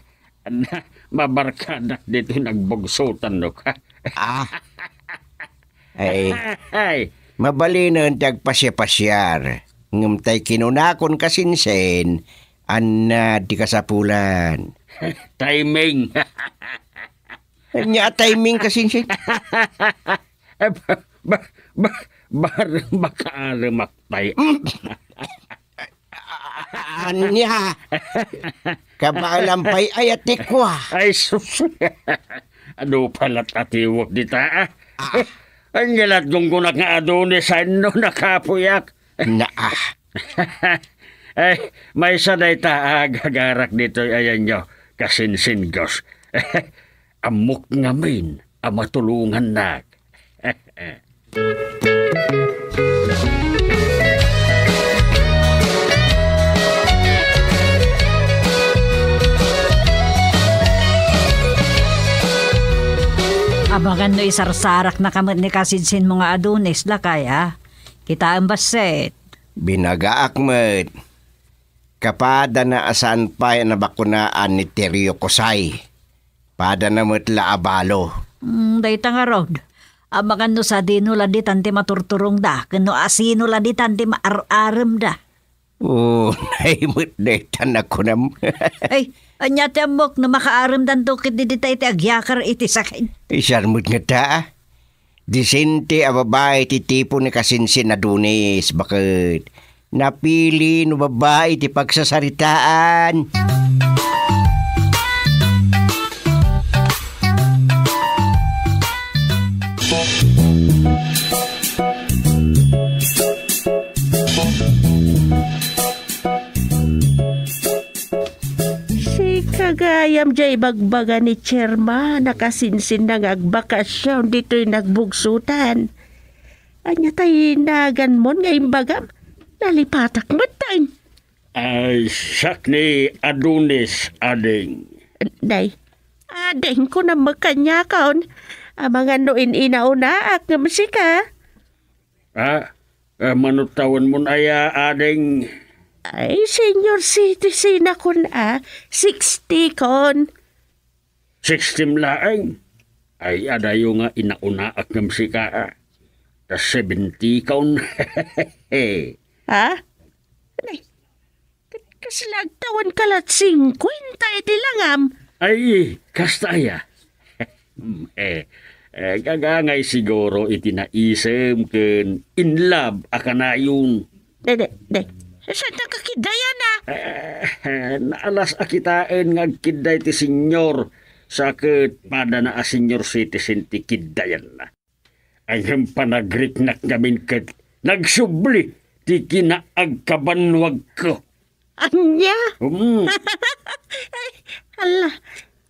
Ania, mabarkadak ditoy nagbugsotan, no ka? Ah. Ay. Ay. Mabalinen ti agpasiapasiar. Ngem tay kinunakon, kasinsin, ania ti kasapulan? Timing. Ania a timing, kasinsin? Eh, ba, ba, ba, bareng makaaremak tay. Mm. Ania? Kabaelam pay aya ti kua? Ay, sus. Adu pay la ti atiwek dita, ah. Ah. Ania lat gunggonak nga adu ni sainno nakapuyak? Naa. Ay, maysa dayta a agagarak ditoy ayanyo, kasinsin, Gus. Ammok ngamin a matulongannak. Amangan no isarsaraknaka met ni kasinsinmo nga Adonis, lakay, a? Kitaem bassit. Binagaak met. Kapadana a saan pay a nabakunaan ni Terio Kusay. Padana met la a balo. Hmm, dayta ngarud. Amangan no sadino la ditan ti maturturongda, ken no asino la ditan ti maar-aremda. Oh, nay met dayta nakunam. Ay, ania ti ammok no makaaremdanto ket di ditay ti agyakar iti sakit? Isar met ngata, a? Disente a babai ti tipo ni kasinsin Adonis, baket napili no babai ti pagsasaritaan. Sika, gay. Gayam diay ibagbaga ni Chairman a kasinsinna nga agbakasyon ditoy nagbugsotan. Ania tay naganmon nga imbagam? Nalipatak met tay. Ay, siak ni Adonis, ading. Nay, ading, kunam met kaniakon. Amangan no in-inaunaak ngem sika. Ah, ah, mano tawenmon aya, ading? Ay, senior citizen akon a, sixty kon. Sixty laeng? Ay, adayo nga inaunaak ngem sika a. Ta seventy kon. Ha? Ay, Ka-, kasla agtawenka la singkuenta iti langam. Ay, kasta aya. Eh, eh, gagangay siguro iti naisem ken in love a kanayon. De, de, de. Saan ta kakiddayana? Eh, naalas a kitaen nga agkidday ti senior, sa ket padana a senior citizen ti kiddayanna. Ngem panagriknak ngamin ket nagsubli ti kinaagkabannuagko. Ania? Hmm. Ay, hala,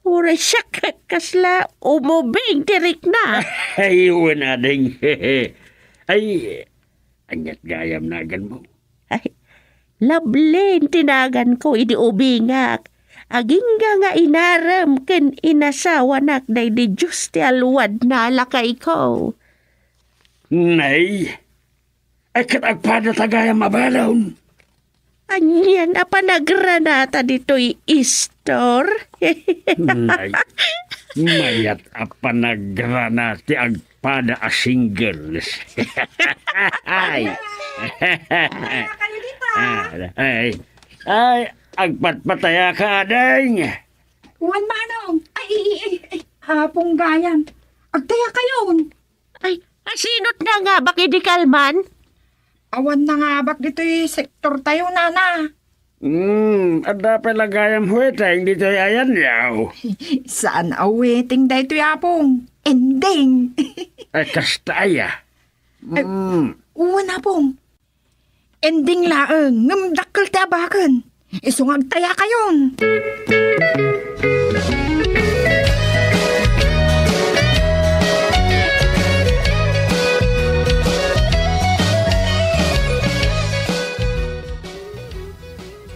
uray siak kasla umubing ti rikna. Ay, wen, ading. Ay, aniat gayam naganmo? Ay, Lovely ti naganko idi ubingak. Agingga nga inarem ken inasawanak daydi Dios ti aluadna a lakayko. Nay, ay ket agpada ta gayam a balon. Anian a panagranata ditoy istor? Nay, mayat a panagrana ti agpada a singles. Ay. Ay, ay, ay, agpatpatayaka, ading. Wan, manong. Ay, ay, ay, ay, apong gayam. Agtayakayon. Ay, asinot nangabak idi kalman? Awan nangabak ditoy sektortayo, nana. Hmm, adda pay la gayam waiting ditoy ayanyaw. Saan a waiting daytoy, apong. Ending. Ay, kasta aya. Ay, hmm. Wen, apong. Ending laeng, ngem dakkel ti abaken. Isu nga agtayakayon.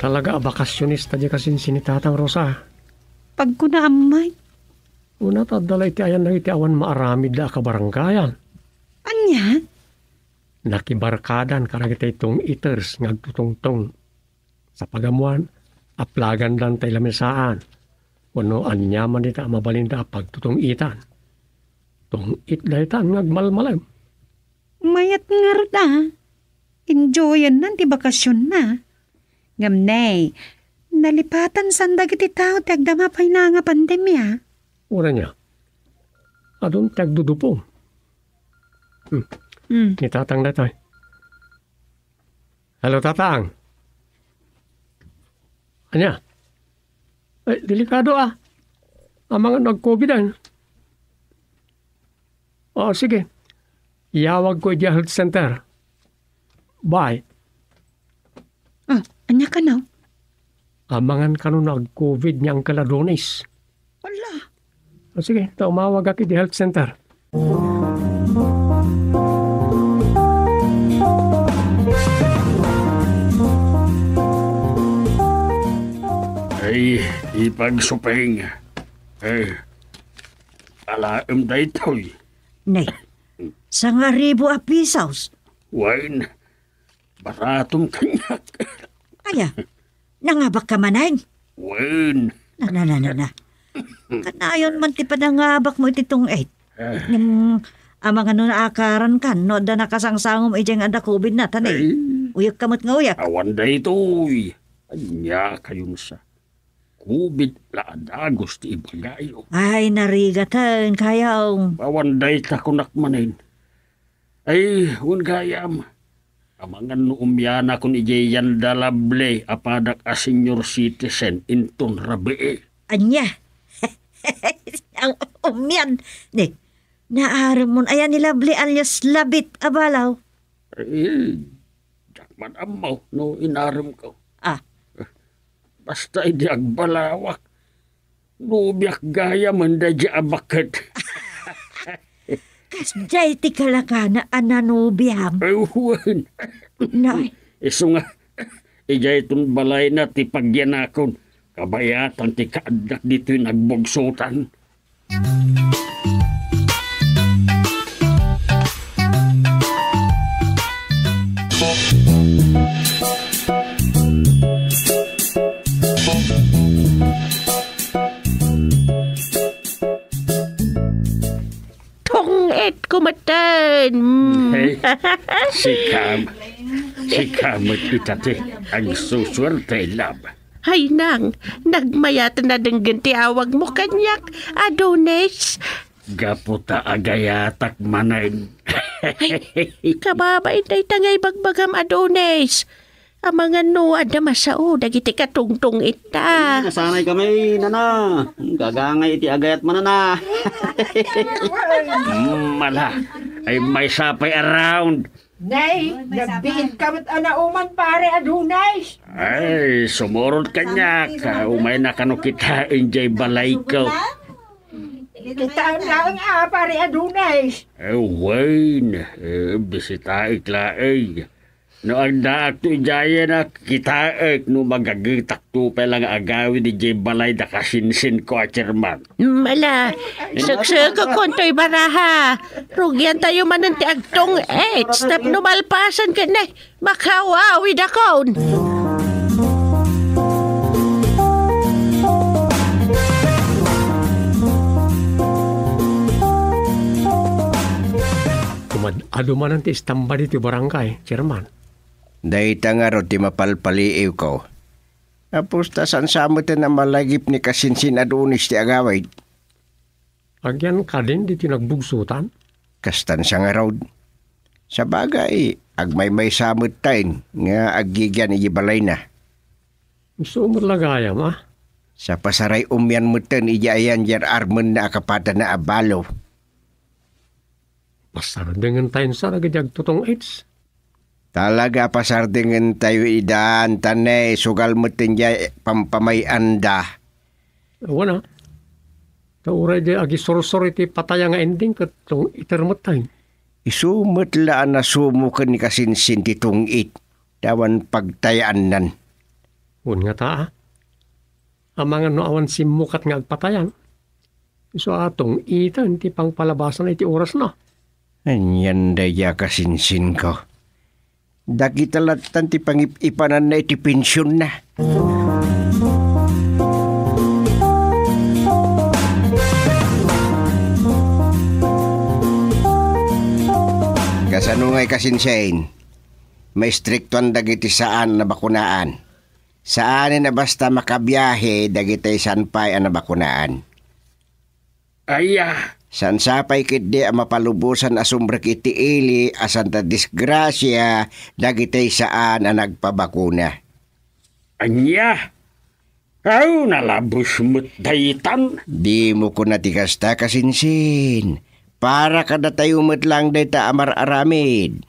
Talaga a bakasionista diay kasinsin ni Tatang, Rosa. Pagkunaam met. Una, ta adda la iti ayan dagiti awan maaramidda a kabarangayan. Ania? Nakibarkadan kadagiti tong-iters nga agtutungtong. Sa pagammoan, aplagandan tay lamisaan. Wenno ania man dita a mabalinda a pagtutong-itan. Tong-it daytan nga agmalmalem. Mayat ngarud a. Enjoyannan ti bakasionna. Ngem ne, nalipatan san dagiti tao ti agdama pay na nga pandemia. Uray nia, adun ti agdudupong. Hmm. Hmm. Ni Tatang daytoy. Hello, Tatang. Ania? Ay, delikado a. Amangan no ag-COVID a. O, sige. Iyawagko idiay health center. Bye. Ah, ania kano? Amangan kano no ag-COVID ni Uncle Adonis. Ala. O, sige, ta umawagak idiay health center. Ay, ipagsuping. Eh, alaem daytoy. Ne, sangaribu a pisos. Wen, baratom kaniak. Aya, nangabak ka manen? Wen. Na, na, na, na, na. Kanayon man ti panangabak mo iti tong-it. Ah. Ngem, amangan no naakaran kan, no adda nakasangsangom idiay nga adda COVID na, ta ne. Ay. Uyek ka met nga uyek. Awan daytoy. Ania kayon sa COVID la a dagus ti ibagayo. Ay, narigaten, kayaw. Awan dayta kunak manen. Ay, wen gayam. Amangan no umianakon idiay Yanda Lovely a padak a senior citizen inton rabii. Ania? Ang umian. Ne, naaremmon aya ni Lovely alias Labit a balaw? Eh, diak man ammo no inaremko. Ah. Basta idi agbalawak, Nobiak gayam daydiay a baket. Kasdiay ti kalakana a nanobiam. Ay, wen. Nay. Isu nga, idiay ton balayna ti pagyanakon. Kabayatan ti kaaddak ditoy nagbugsotan. Tungit ko metten. Mm. Hey, sika, sika met ita ti agsusuerte, love. Hay nang, nagmayat a nadenggen ti awagmo kaniak, Adonis. Gapu ta agayatak manen. Ay, kababain dayta nga ibagbagam, Adonis. Amangan no adda masao dagiti katungtong-itta. Ay, nasanay kami, nana. Gagangay iti agayat manana. Mm, ala, ay maysa pay a round. Nay, nagbiit ka met a nauman, Pare Adonis. Ay, sumurot kaniak. Umayna kano kitaen diay balayko. Kitaem laeng a, Pare Adonis. Eh, wen, eh, bisitaek laeng. No agdaakto idiayen a, kitaek no magagetakto pay la nga agawid idiay balay da kasinsinko a chairman. Mala, seksekekon toy baraha. Rugiantayo manen ti agtungit tapno malpasen ken, eh, makaawawidakon. Kumad-adu manen ti istamba ditoy barangay, chairman. Dayta ngarud ti mapalpaliiwko. Apus ta saan sa metten a malagip ni kasinsin Adonis ti agawid. Agyan kadin ditoy nagbugsotan? Kastan sa ngarud. Sabagay, agmaymaysa metten nga aggigyan iti balayna. Isu met la gayam, a? Sa pasaray-umian metten iti ayan diay armenna a kapadanna a balo. Pasardengentayon sa dagiti agtutong-its. Talaga a pasardengentayo idan, ta ne, sugal metten diay pampamay-anda. Awan a. Ta uray diay agisursor iti pataya nga ending ket tong-iter metten. Isu met la a nasumo ken ni kasinsin ti tungit, ta awan pagtayaannan. Wen ngata, a? Amangan no awan simmukat nga agpatayan. Isu a tong-iten ti pangpalabasna iti orasna. Anian daydiay a kasinsinko. Dagita lattan ti pangip-ipananna iti pensionna. Kasano ngay kasinsin? Maistriktoan dagiti saan a nabakunaan. Saanen a basta makabiahe dagiti saan pay a nabakunaan. Aya. Saan sa pay ketdi a mapalubosan a sumrek iti ili a santa disgrasia dagiti saan a nagpabakuna. Ania? Aw, nalabos met daytan. Dimo kuna ti kasta, kasinsin. Para kadatayo met laeng dayta a mar-aramid.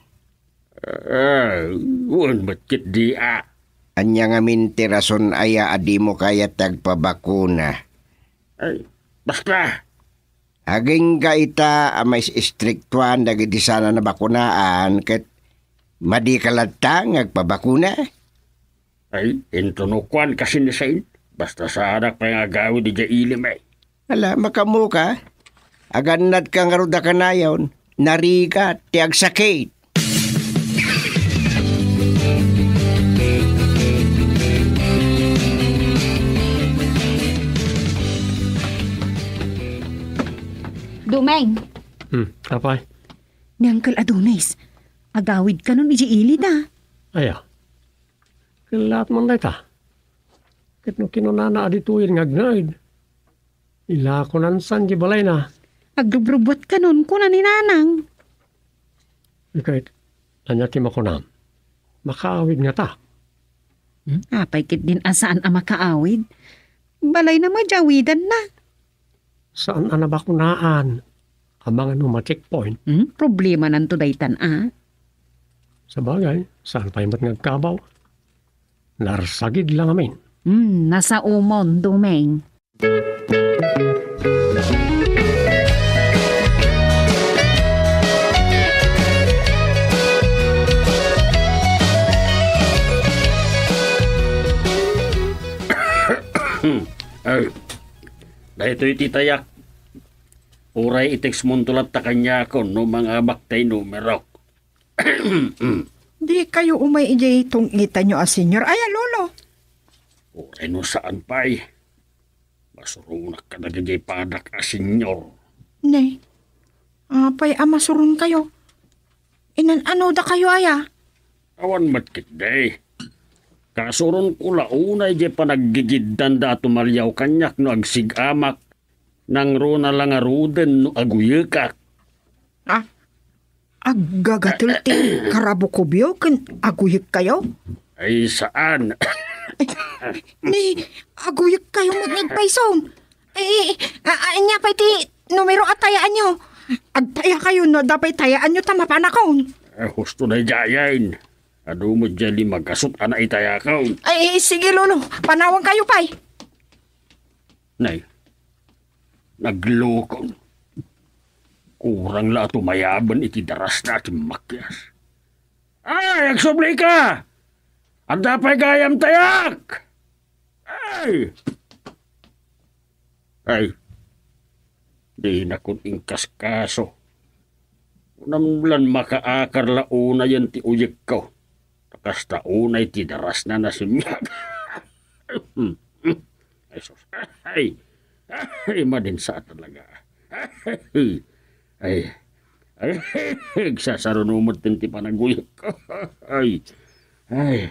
Ah, wen met ketdi a. Ania ngamin ti rason aya a dimo kayat ti agpabakuna? Ay, basta. Agingga ita a maistriktoan dagiti saan a nabakunaan ket madika latta nga agpabakuna? Ay, intono kuan kasinsin, basta saanak pay nga agawid idiay ilim, eh. Ala, makaammoka? Agannadka ngarud a kanayon, narigat ti agsakit. Dumeng. Hmm, apay? Ni Uncle Adonis, agawid kanon idiay ili da. Aya. Kellaat man dayta. Ket no kinunana a ditoyen nga agnaed, ilakonan san di balayna. Agrubrubuat kanon, kuna ni Nanang. Ket, ania ti makunam? Makaawid ngata? Hmm? Apay ketdin a saan a makaawid? Balayna met ti awidanna. Saan a nabakunaan. Amangan no ma-checkpoint. Hmm? Problemananto daytan a. Sabagay, saan pay met nga agkabaw? Narsagid la ngamin. Hmm, nasaomon, Dumeng. Ay, daytoy ti tayak. Uray i-text monto latta kaniakon no mangamak tay numerok. Dikayo umay idiay tungitayo a senior. Aya, Lolo? Uray no saan pay. Masuronak kadagiti padak a senior. Ne, apay a masuronkayo? Inan-anodakayo aya? Awan met ketdi. Kasuronko la unay diay panaggigiddanda a tumaliaw kaniak no agsig-amak. Nangruna la ngaruden no aguyekak. Ah, aggagatel ti karabukobyo ken aguyekkayo? Ay, saan. Ni, aguyekkayo met nga agpayson. Ay, a-, a-, ania pay ti numero a tayaanyo? Agtayakayo no adda pay tayaanyo ta mapanakon. Eh, husto daydiayen. Adu met diay lima gasut a naitayakon. Ay, sige, Lolo. Panawankayo pay. Nay, naglukon. Kurang la a tumayaben iti darasna a timmakias. Ay, agsublika! Adda pay gayam tayak! Ay! Ay, dinakon inkaskaso. Kunam lan makaakar la unayen ti uyekko. Ta kasta unay ti darasna nasimmiag. Ay, sus. Ay, ay, madinsa talaga. Ay, ay, agsasaruno met ti panaguyekko. Ay, ay,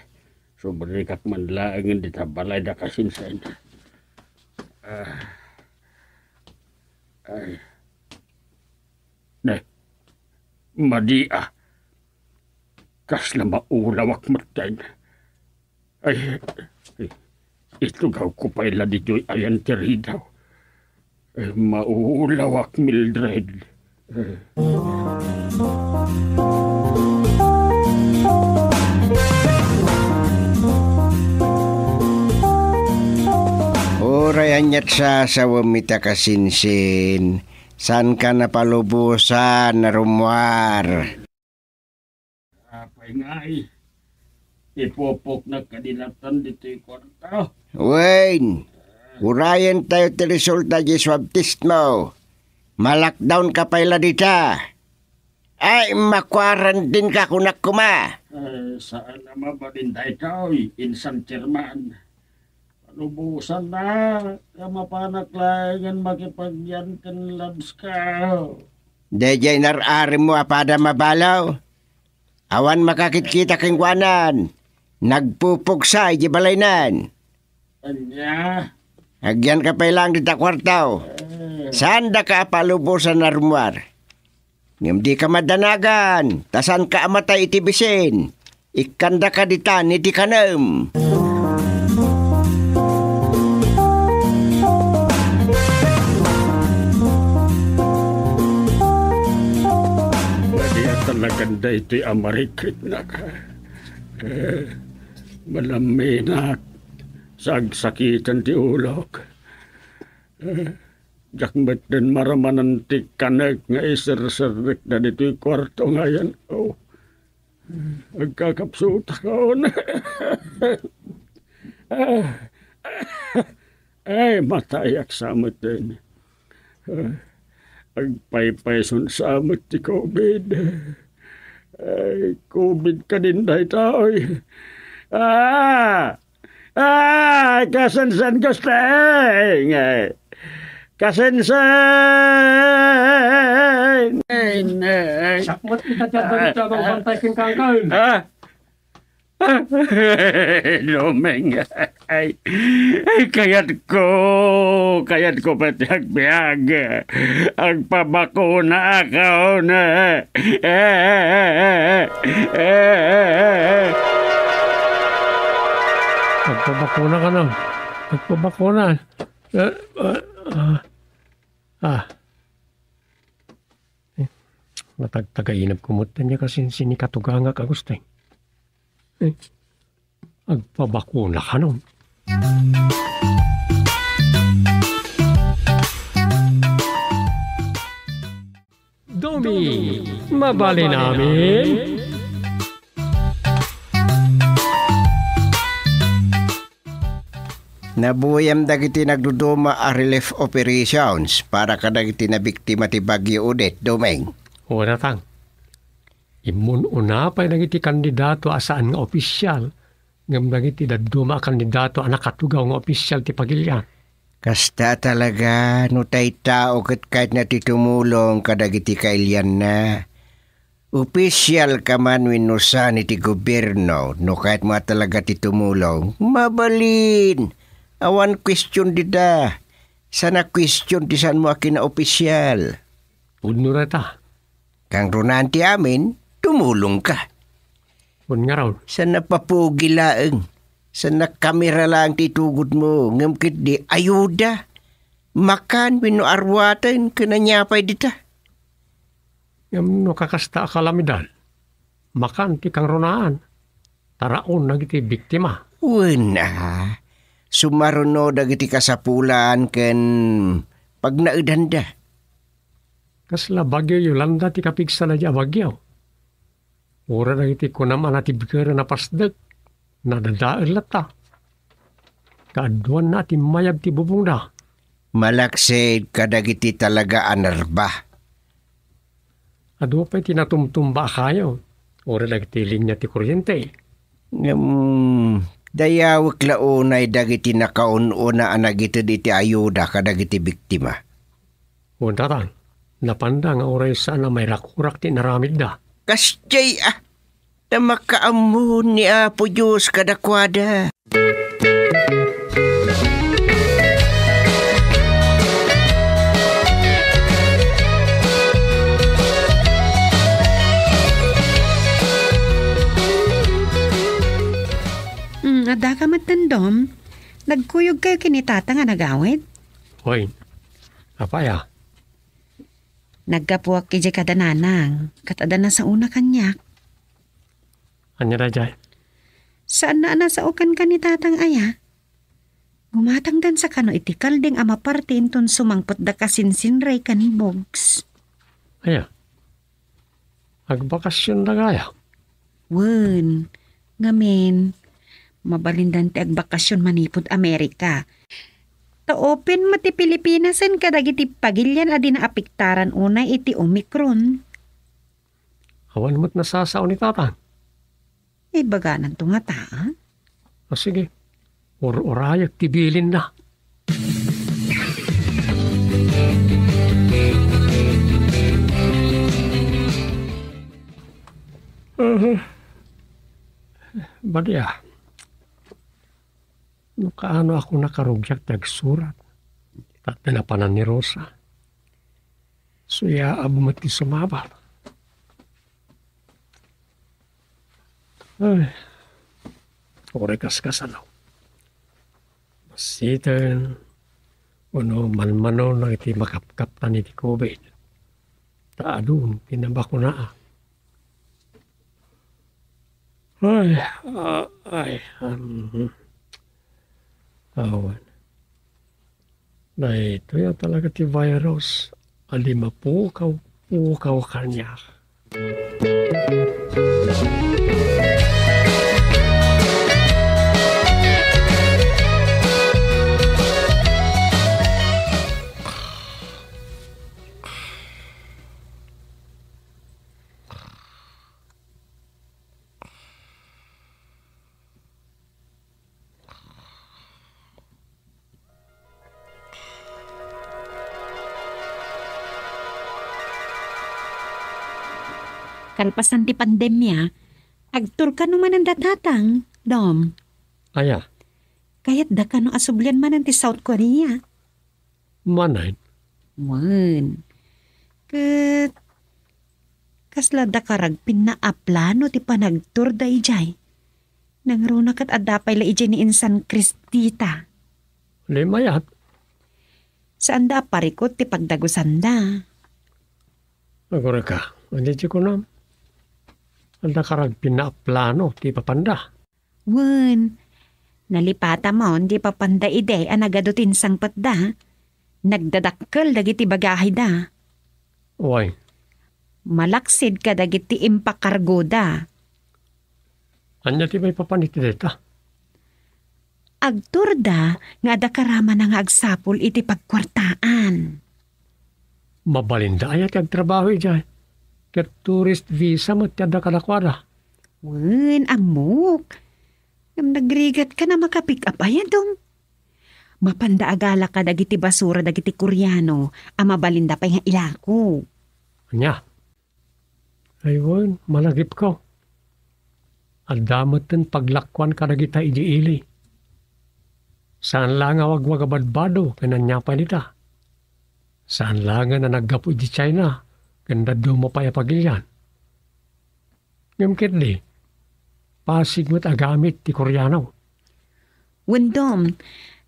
subrikak man laengen dita balay da kasinsen. Ah, ay. Ne, madi a. Kasla maulawak metten. Ay, ay, itugawko pay la ditoy ayan ti ridaw. Ay, maulawak, Mildred. Ay. Uray aniat sasawem ita kasinsin, saanka napalubosan a rummuar. Apay ngay, ipupoknak kadi latan ditoy kuarto. Wen, urayentayo ti resulta di swab test mo. Ma-lockdownka pay la dita. Ay, ma-quarantineka kunak koma. Eh, saan a mabalin daytoy, insan chairman. Palubosannak, ta mapanak laengen makipagyan ken labs ko. Daydiay nar-arimmo a pada mabalo. Awan makakitkita kenkuanan. Nagpupugsa idiay balaynan. Ania? Agyanka pay laeng dita kuarto. Eh. Saandaka a palubosan a rummuar. Ngem dika madanagan, ta saanka a matay iti bisin. Ikkandaka ditan iti kanem. Madi a talagan daytoy a marikritnak. Eh, malamminak, sagsakiten ti ulok. Eh, diak metten maramanen ti kanek nga iserserrekda ditoy kuarto nga ayanko. Agkakapsutakon. Ay, matayak sa metten. Agpaypayson sa met ti covid. Ay, covid kadin daytoy. Ah! Ay, kasensen, Gusting! Kasensen! Ay, nay. Sakmat ita ti adda dita, bantay ken kangkaen. Ah? Lumeng. Ay, ay, kayatko. Kayatko pay ti agbiag. Agpabakuna ako na. Agpabakuna ka na. Agpabakuna. Eh, ah, ah. Ah. Eh, matagtagainep ko met, ania kasin sinikatugangak, Agustin. Eh, agpabakuna ka no? Tommy, mabalin amin? Nabuyaam dagiti nagduduma a relief operations para kadagiti nabiktima ti Bagyo Odette, Doming. O, Tatang. Immun-una pay dagiti kandidato a saan nga opisial, ngem dagiti dadduma a kandidato a nakatugaw nga opisial ti pagilian. Kasta talaga, no tattao ket kayatna ti tumulong kadagiti kailianna. Opisial ka man wenno saan iti gobierno, no kayatmo a talaga ti tumulong, mabalin. Awan kuestion dita. Saan a kuestion ti saanmo a kinaopisial. Pudno dayta. Kangrunaan ti amin, tumulongka. Wen ngarud? Saan a papugi laeng. Saan a kamera laeng ti itugodmo, ngem ketdi ayuda. Makan wenno aruaten ken ania pay dita. Ngem no kakasta a kalamidad, makan ti kangrunaan, taraon dagiti biktima. Wen a, sumaruno dagiti kasapulan ken pagnaedanda. Kasla bagyo Yolanda ti kapigsa daydiay a bagyo? Uray dagiti kunam a natibkeren a pasdek, nadadael latta. Kaaduanna a timmayab ti bubongda. Malaksid kadagiti talaga a nerba. Adu pay ti natumtumba a kayo, uray dagiti linia ti kuryente. Ngem, dayawek la unay dagiti nakaun-una a nagited iti ayuda kadagiti biktima. Wen, Tatang, napanda nga uray saan a mairakurak ti inaramidda. Kasdiay a, ta makaammo ni Apo Dios kadakuada. Mm, adda ka met, Dom? Nagkuyog kayo ken ni Tatang a nagawid? Hoy, apay a? Naggapuak idiay kada nanang, ket adda nasaona kaniak. Ania daydiay? Saanna a nasao kenka ni Tatang aya? Gumatangdansa kano iti kalding a maparti inton sumangpetda kasinsinray ken bugs. Aya? Agbakasionda gaya? Wen, ngamin, mabalindan ti agbakasion manipud Amerika. Ta open met ti Pilipinas ken kadagiti pagilian a di naapektaran unay iti Omicron. Awan met nasasao ni Tatang. Ibagananto ngata, a? A, sige. Ur-urayek ti bilinna. Aha. Badia. No kaano ako nakarugiak ti agsurat, ta napanan ni Rosa. Suyaab met ti sumabak. Ay. Uray kaskasano. Basiten, wenno manmanon iti makapkaptan iti covid. Ta adun ti nabakunaan. Ay, ah, ay, um, awan. Daytoy a talaga ti virus a di mapukaw-pukaw kaniak. Kalpasan ti pandemia, agturka no manen da Tatang, Dom. Aya? Kayatda kano a sublian manen ti South Korea? Manen? Wen. Ket kasla adda karagpinna a plano ti panagturda idiay. Nangruna ket adda pay la idiay ni insan Cristita. Di mayat. Saanda a parikut ti pagdagusanda. Agurayka, adi ti kunam? Adda karagpinna a plano ti ipapanda. Wen, nalipatamon ti ipapanda idi a nagadu ti insangpetda. Nagdadakkel dagiti bagahida. Way. Malaksid kadagiti impakargoda. Ania ti maipapan iti dayta? Agturda nga adda karamana nga agsapul iti pagkuartaan. Mabalinda aya ti agtrabaho idiay? Ket tourist visa met ti adda kadakuada. Wen, ammok. Ngem nagrigatka a makapick-up aya, Dong. Mapanda agala kadagiti basura dagiti Koreano a mabalinda pay nga ilako. Ania? Ay wen, malagipko. Adda metten paglakuan kadagita idi ili. Saan la nga wagwag a badbado ken ania pay dita. Saan la nga naggapu idi China ken dadduma pay a pagilian. Ngem ketdi, pasig met a gamit ti Koreano. Wen, Dom,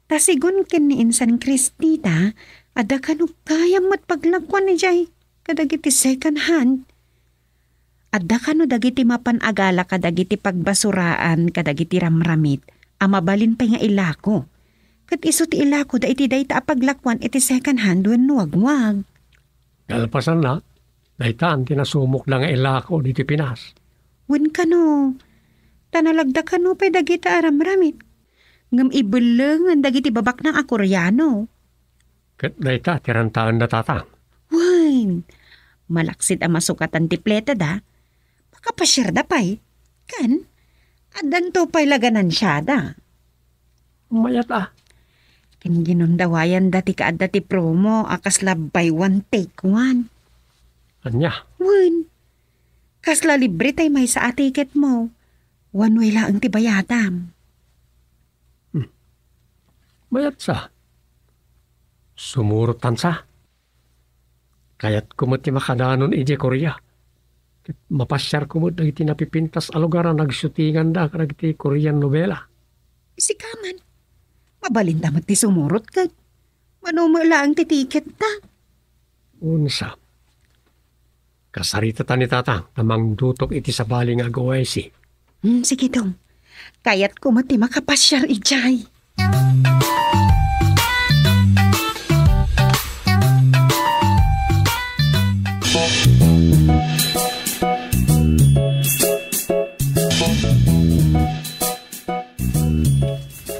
ta sigun ken ni insan Kristita, adda kano gayam met paglakuan idiay kadagiti second hand. Adda kano dagiti mapan agala kadagiti pagbasuraan kadagiti ramramit a mabalin pay nga ilako. Ket isu ti ilakoda iti dayta a paglakuan iti second hand wenno wagwag. Kalpasanna, daytan ti nasumokda nga ilako ditoy Pinas. Wen kano, ta nalagda kano pay dagita a ramramit. Ngem ibellengen dagiti babaknang a Koreano. Ket dayta ti rantaenda, Tatang. Wen, malaksid a masukatan ti pletada. Makapasiarda pay. Ken, addanto pay la ganansiada. Mayat a. Ken ginundawayanda ti kaadda ti promo a kasla buy one, take one. Ania? Wen, kasla libre tay maysa a ticket mo. One way laeng ti bayadam. Hmm. Mayat sa. Sumurot tansa. Kayatko met ti makadanon idiay Korea. Ket mapasiarko met dagiti napipintas a lugar a nagshootinganda kadagiti Korean novela. Sika man, mabalinda met ti sumurot ket mano met laeng ti ticket ta. Unsa? Kasaritata ni Tatang ta mangdutok iti sabali nga ag-O I C. Hmm, sige, Dong. Kayatko met ti makapasiar idiay.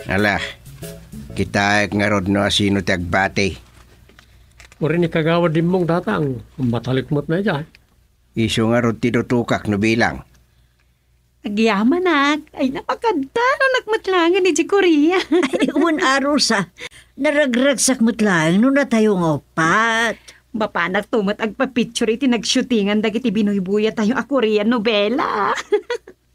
Ala, kitaek ngarud no asino ti agbati. Uray ni Kagawad Dimmong, Tatang, matalik met na idiay. Isu ngarud ti dutokak no bilang. Agyamanak, ay napakadtaranak met laengen idiay Korea. Ay, wen a, Rosa, naragragsak met laeng no natayo nga uppat. Mapanakto met agpapicture iti nagshootingan dagiti binuybuyatayo a Korean novela.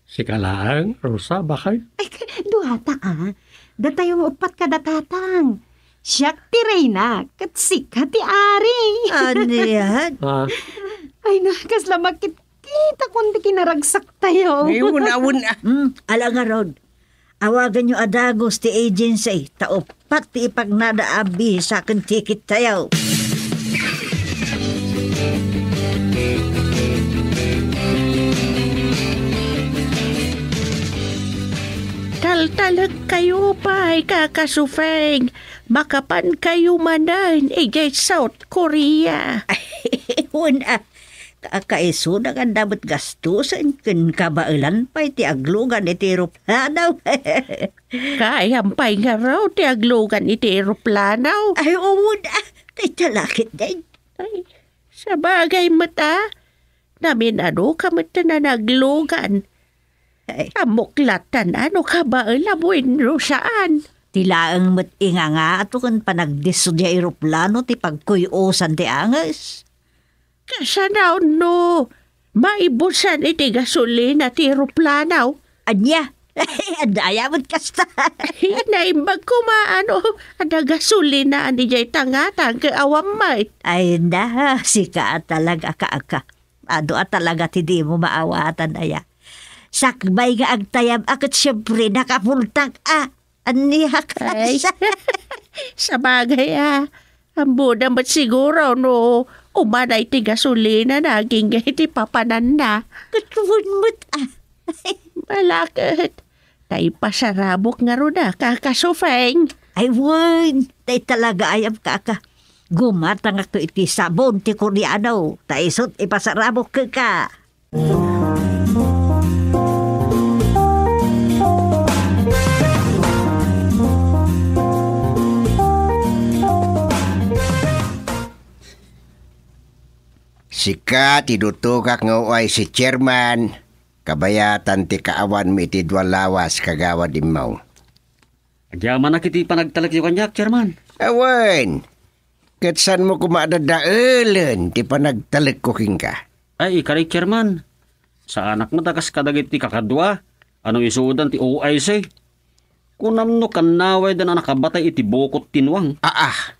Sika laeng, Rosa, bakay? Ay, duata a. Datayo nga uppat kada Tatang. Siak ti reyna, ket sika ti ari. Ania? Ah. Ay na, kasla makit- Kita kundi kinaragsaktayo. Ay, wen a, wen a. Hmm, ala ngarud. Awaganyo a dagus ti agency, ta uppat ti ipagnada a bisa ken ticket tayo. Taltalekkayo pay, Kaka Sufeng. Makapankayo manen idiay South Korea. Wen a, Ka-, kaisuna nga adda met gastusen ken kabaelan pay ti aglugan iti eroplano. Kayam pay ngarud ti aglugan iti eroplano. Ay, wen a, dayta la ketdin. Ay, sabagay met a, naminanuka met ti nanaglugan. Ay. Ammok lattan a no kabaelam wenno saan. Ti laeng met ingangato ken panagdisso diay eroplano ti pagkuy-osan ti anges. Kasano no maibusan iti gasolina ti eroplano? Ania? Adda aya met kasta? Ay, naimbag koma a no adda gasolina idiay tangatang ket awan met. Ay na, sika a talaga, Kaka. Adu a talaga ti dimo maawatan aya. Sakbay nga agtayab a ket siempre nakapultak a. Ania, Kaka? Ay, sabagay a. Ammoda met siguro no umanay ti gasolina na agingga iti papananna. Ket wen met a. Balaket. Ta ipasarabok ngarud a, Kaka Sufeng. Ay wen, tay talaga ayam, Kaka. Gumatangakto iti sabon ti Koreano, ta isut' ipasarabok kenka. Sika ti dutokak nga O I C, Chairman. Kabayatan ti kaawanmi iti dua lawas, Kagawad Immong. Agyamanak iti panagtalekyo kaniak, Chairman. Awan. Ket saanmo koma a dadaelen ti panagtalekko kenka? Ay, ikari, Chairman. Saanak met a kas kadagiti kakadua a no isudan ti O I C. Kunam no kannawaydan a nakabatay iti bukot ti nuang. Aa.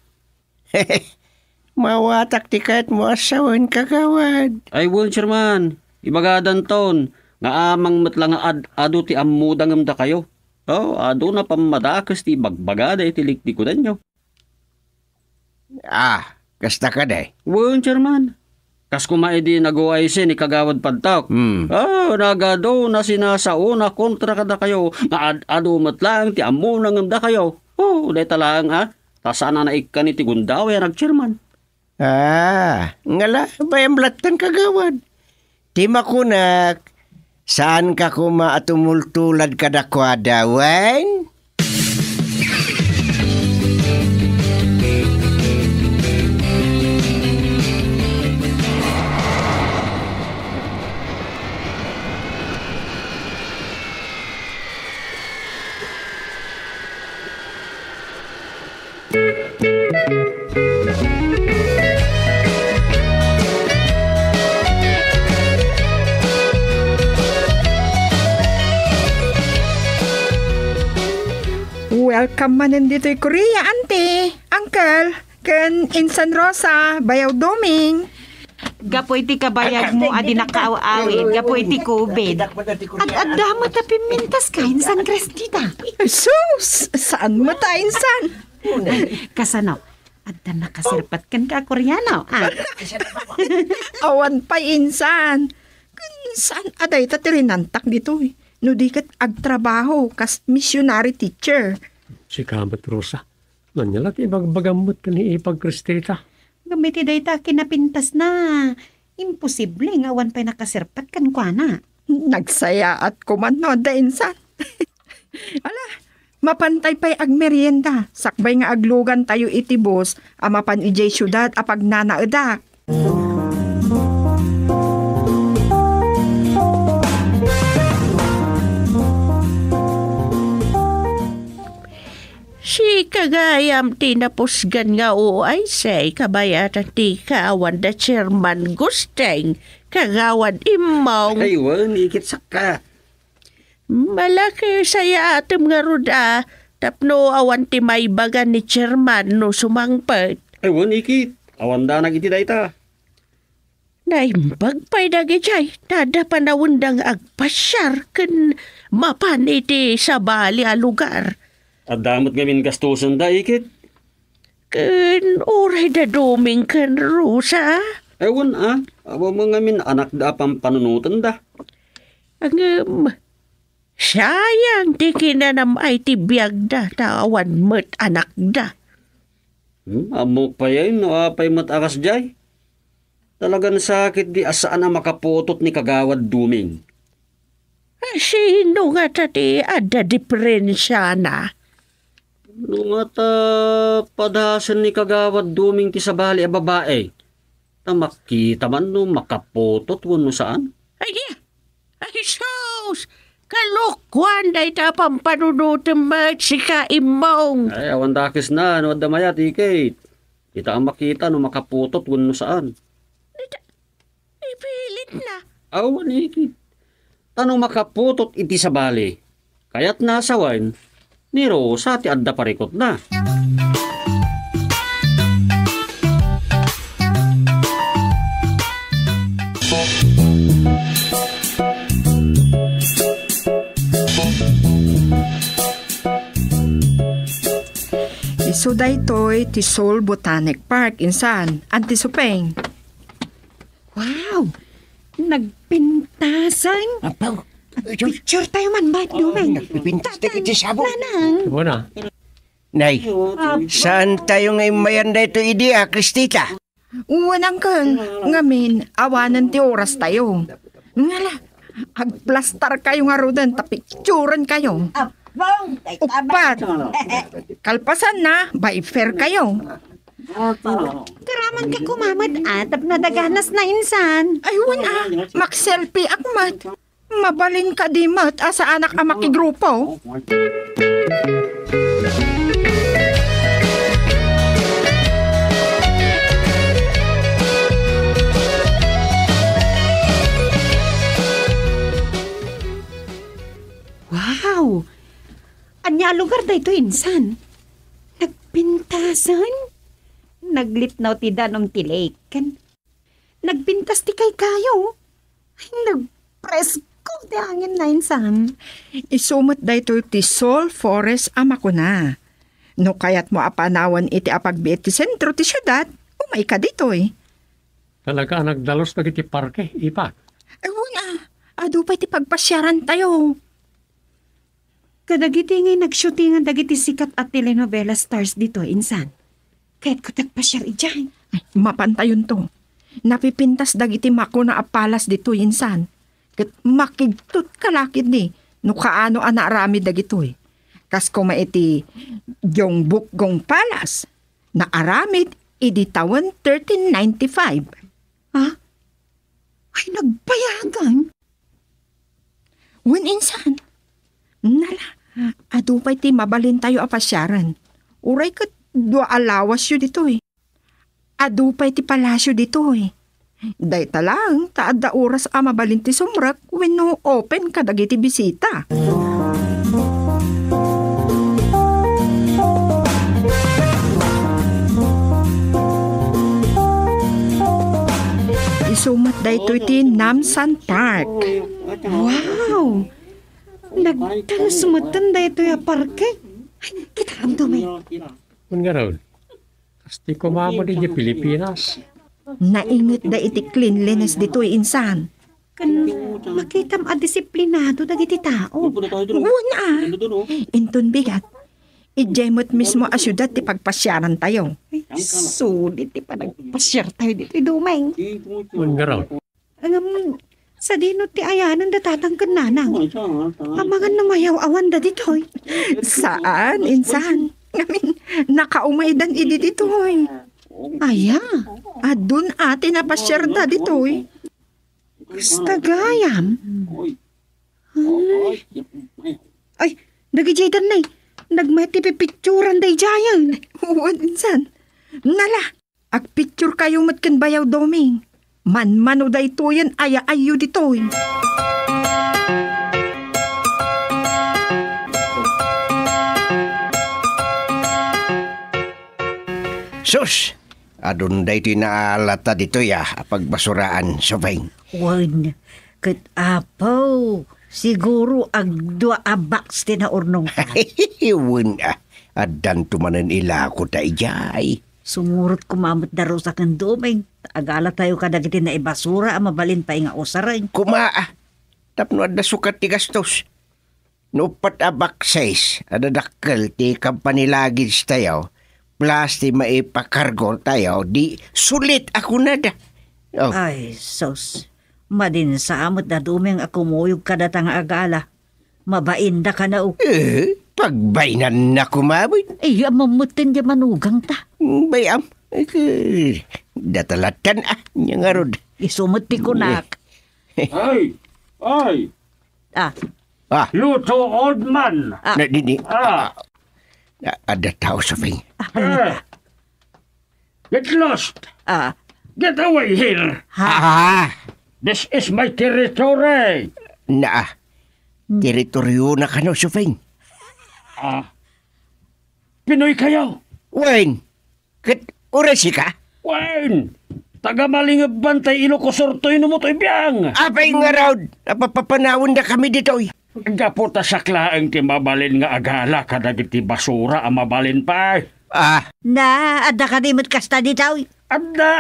Mawatak ti kayatmo a sawen, Kagawad. Ay, wen, Chairman. Ibagadanton nga amang met la nga ad-adu ti ammoda ngem dakayo. O, aduna pammadakes ti ibagbagada iti liklikkudanyo. Ah, kasta kadi? Wen, Chairman. Kas koma idi nag-O I C ni Kagawad Padtok. Hmm. O, nagadu, nasinasaona kontra kadakayo nga ad-adu met laeng ti ammona ngem dakayo. O, dayta laeng, a, ta saan a naikkan iti gundaway a nag-chairman. Ah, ngala, bayam lattan, Kagawad. Ti makunak, saanka koma a tumultulad kadakuada, wen? Welcome manen ditoy Korea, Auntie, Uncle, ken Insan Rosa, Bayaw Doming. Gapu iti kabayagmo a di nakaaw-awid, gapu iti covid. Ad-adda met a pimintas ka, Insan Crestita. Ay, sus! Saan met a, Insan? Kasano? Adda nakasirpat kenka a Koreano, a? Awan pay, Insan. Ken saan a dayta ti rinantak ditoy? No di ket agtrabaho kas missionary teacher. Sika met, Rosa. Ania la ti ibagbagam met ken ni Ipag Crestita? Ngem iti dayta a kinapintasna, imposible nga awan pay nakasirpat kenkuana. Nagsayaat koman no adda, Insan. Ala, mapantay pay agmerienda, sakbay nga aglugantayo iti bus a mapan idiay siudad a pagnanaedak. Sika gayam ti napusgan nga O I C, kabayatan ti kaawan da Chairman Gusteng, Kagawad Immong. Ay, wen, ikit sakka. Malakisayaatem ngarud a tapno awan ti maibaga ni Chairman no sumangpet. Ay, wen, ikit. Awan danag iti dayta. Naimbag pay dagidiay, ta adda panawenda nga agpasiar ken mapan iti sabali a lugar. Adda met ngamin gastosenda, ikit. Ken uray da Doming ken Rosa? Ay, wen a, awan met ngamin anakda a pampanunotenda. Ngem, sayang ti kinanam-ay ti biagda, ta awan met anakda. Hmm, ammok pay ay no apay met a kasdiay. Talagan sakit di a saan a makaputot ni Kagawad Doming. Sino ngata ti adda diperensiana? No ngata padasen ni Kagawad Doming ti sabali a babai, ta makita man no makaputot wenno saan. Ay, ay, sus! Kalokuan dayta a pampanunotem met, sika, Immong. Ay, awan dakesna no adda mayat, ikit. Ita a makita no makaputot wenno saan. Ita, ipilitna. Awan, ikit. Ta no makaputot iti sabali, kayatna a sawen ni Rosa ti adda parikutna. Isu daytoy ti Seoul Botanic Park, insan, Auntie Supeng. Wow! Nagpintasan? Apaw, picture tayo man, Bad Dumeng. Nagpipintas tayo iti sabon. Nanang. Wala. Nay, saantayo nga immayan daytoy idi a, Cristita? Wen, Uncle, ngamin, awanen ti orastayo. Ngala, agplastarkayo ngaruden ta picturenkayo. Uppat. Kalpasanna, by fair kayo. Garaman ka kumamat, ah, tapno daganas na insan. Ay, wen, ah, mak-selfie ak met. Mabalin kadi met a saanak a makigrupo? Wow! Ania a lugar daytoy insan? Nagpintasen? Naglipnaw ti danum ti lake. Ken nagpintas ti kaykayo. Ay, nagpresko ti angin na insan. Isu met daytoy ti Seoul Forest a makuna. No kayatmo a panawen iti apagbiit ti sentro ti siudad, umayka ditoy. Talaga a nagdalus dagiti parke, ipak. Ay, wen a, adu pay ti pagpasiarantayo. Kadagiti ngay nagshootingan dagiti sikat a telenovela stars ditoy, insan. Kayatko ti agpasiar idiay. Ay, mapantayonto. Napipintas dagiti makuna a palas ditoy, insan. Ket makigtot ka la ketdi no kaano a naaramid dagitoy. Kas koma iti Gyeongbokgung Palace, naaramid idi tawen thirteen ninety-five. Ha? Ay, nagbayagan? Wen, insan. Nala, adu pay ti mabalintayo a pasiaren. Uray ket dua a lawasyo ditoy. Adu pay ti palasyo ditoy. Dayta laeng ta adda oras a mabalin ti sumrek wenno open kadagiti bisita. Isu met daytoy ti Namsan Park. Wow! Nagtalus metten daytoy a parke. Ay, kitaem, Doming. Wen ngarud, kasta koma met idiay Pilipinas. Naingetda iti cleanliness ditoy, insan. Ken makitam a disiplinado dagiti tao. Wen a. Inton bigat, idiay met mismo a siudad ti pagpasiarantayo. Ay, suli ti panagpasiartayo ditoy, Doming. Wen ngarud. Ngem, sadino ti ayanen da tatang ken nanang? Amangan no mayaw-awanda ditoy. Saan, insan. Ngamin, nakaumaydan idi ditoy. Aya? Adun a ti napasiarda ditoy. Kasta gayam? Ay. Ay, dagijay danay. Nagmayat ti pipicturan daydiayen. Wen, insan. Nala, agpicturekayo met ken bayaw, Doming. Manmano daytoyen a yaayyo ditoy. Sus! Adun daytoy naalata ditoy a, a pagbasuraan, Sopeng. Wen, ket apo, siguro agdua a box ti naurnongtan. Wen a, addanto manen ilako ta idiay. Sumurot koma met darusa ken Doming, ta agalatayo kadagiti naibasura a mabalin pay nga usaren. Koma a, tapno adda sukat ti gastos. No uppat a boxes a dadakkel ti company luggage tayo, plus ti maipakargo tayo, di sulit a kunada. Oh. Ay, sus. Madin sa met da Doming a kumuyog kadata nga agala. Mabainda kano. Eh, pagbainanna koma met. Ay, ammom metten diay manugangta. Bay-am. Eh, data lattan a, nia ngarud. Isu met ti kunak. Ay! Ay! Ah. Ah. You two old man. Ah. Na, di, di. Ah. Ah, adda tao, Sopeng. Ah, ano Eh. ka? Get lost. Ah. Get away here. Ha? Ah. This is my territory. Na, ah. Hmm. Teritoryona kano, Sopeng. Ah. Pinoy kayo. Wen. Ket uray sika? Wen! Taga Malingebban tay Ilocos Sur toy no mo toy biang! Apay ngarud, napapapanawen dakami ditoy. Gapu ta siak laeng ti mabalin nga agala kadagiti basura a mabalin pay. Ah. Na, adda kadi met kasta ditoy? Adda!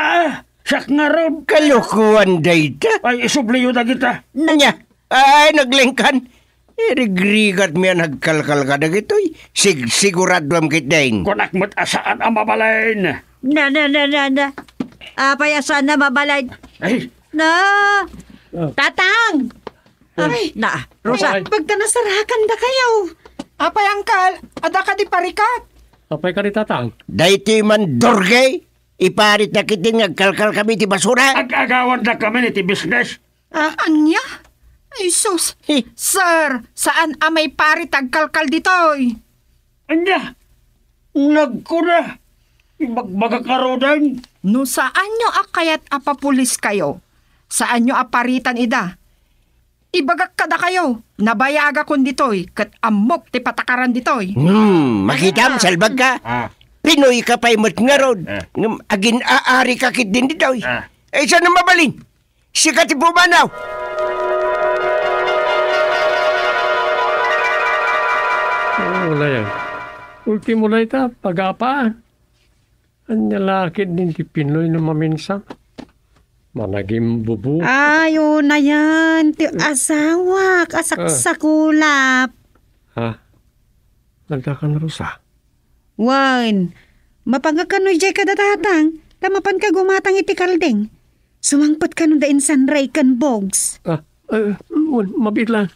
Siak ngarud. Kalokoan dayta. Ay, isubliyo dagita. Ania? Ay, naglengkan. Rigrigat mi a nagkalkalka dagitoy. Sig-, siguraduam ketdin. Kunak met a saan a mabalin. Na, na, na, na, na. Apay a saan a mabalin? Ay. Na. Ah. Tatang! Ay, na, Rosa. Ay. Pagkanasarakan da kayo. Apay, angkal, adda kadi parikat? Apay kadi, Tatang? Daytoy man, Dorge, iparitna ketdin nga agkalkal kami ti basura. Ag-agawan da kami iti business. Ah, ania? Ay, sus. Hi. Sir, saan a maiparit ti agkalkal ditoy? Ania? Nagkuna. Ibagbagak ngaruden. No saanyo a kayat a papulis kayo, saanyo a paritan ida. Ibagak kadakayo, nabayagakon ditoy, ket ammok ti patakaran ditoy. Hmm, makitam, salbag ka. Ah. Pinoy ka pay met ngarud. Ah. Ngem agin-aari ka ketdin ditoy. Ah. Eh, saan a mabalin? Sika ti pumanaw! Oo, ulayan. Ultimo na ita, pagapa. Anya lakit din ti Pinoy na maminsan. Managimbubu. Ay, una yan. Ti asawak, asaksakulap. Ha? Nagdakan, Rosa? Wen, mapangagkano idiay kada tatang, ta mapanka gumatang iti kalding. Sumangpet kano da insan Ray ken Bogs. Ah, eh, wen, mabiit lang.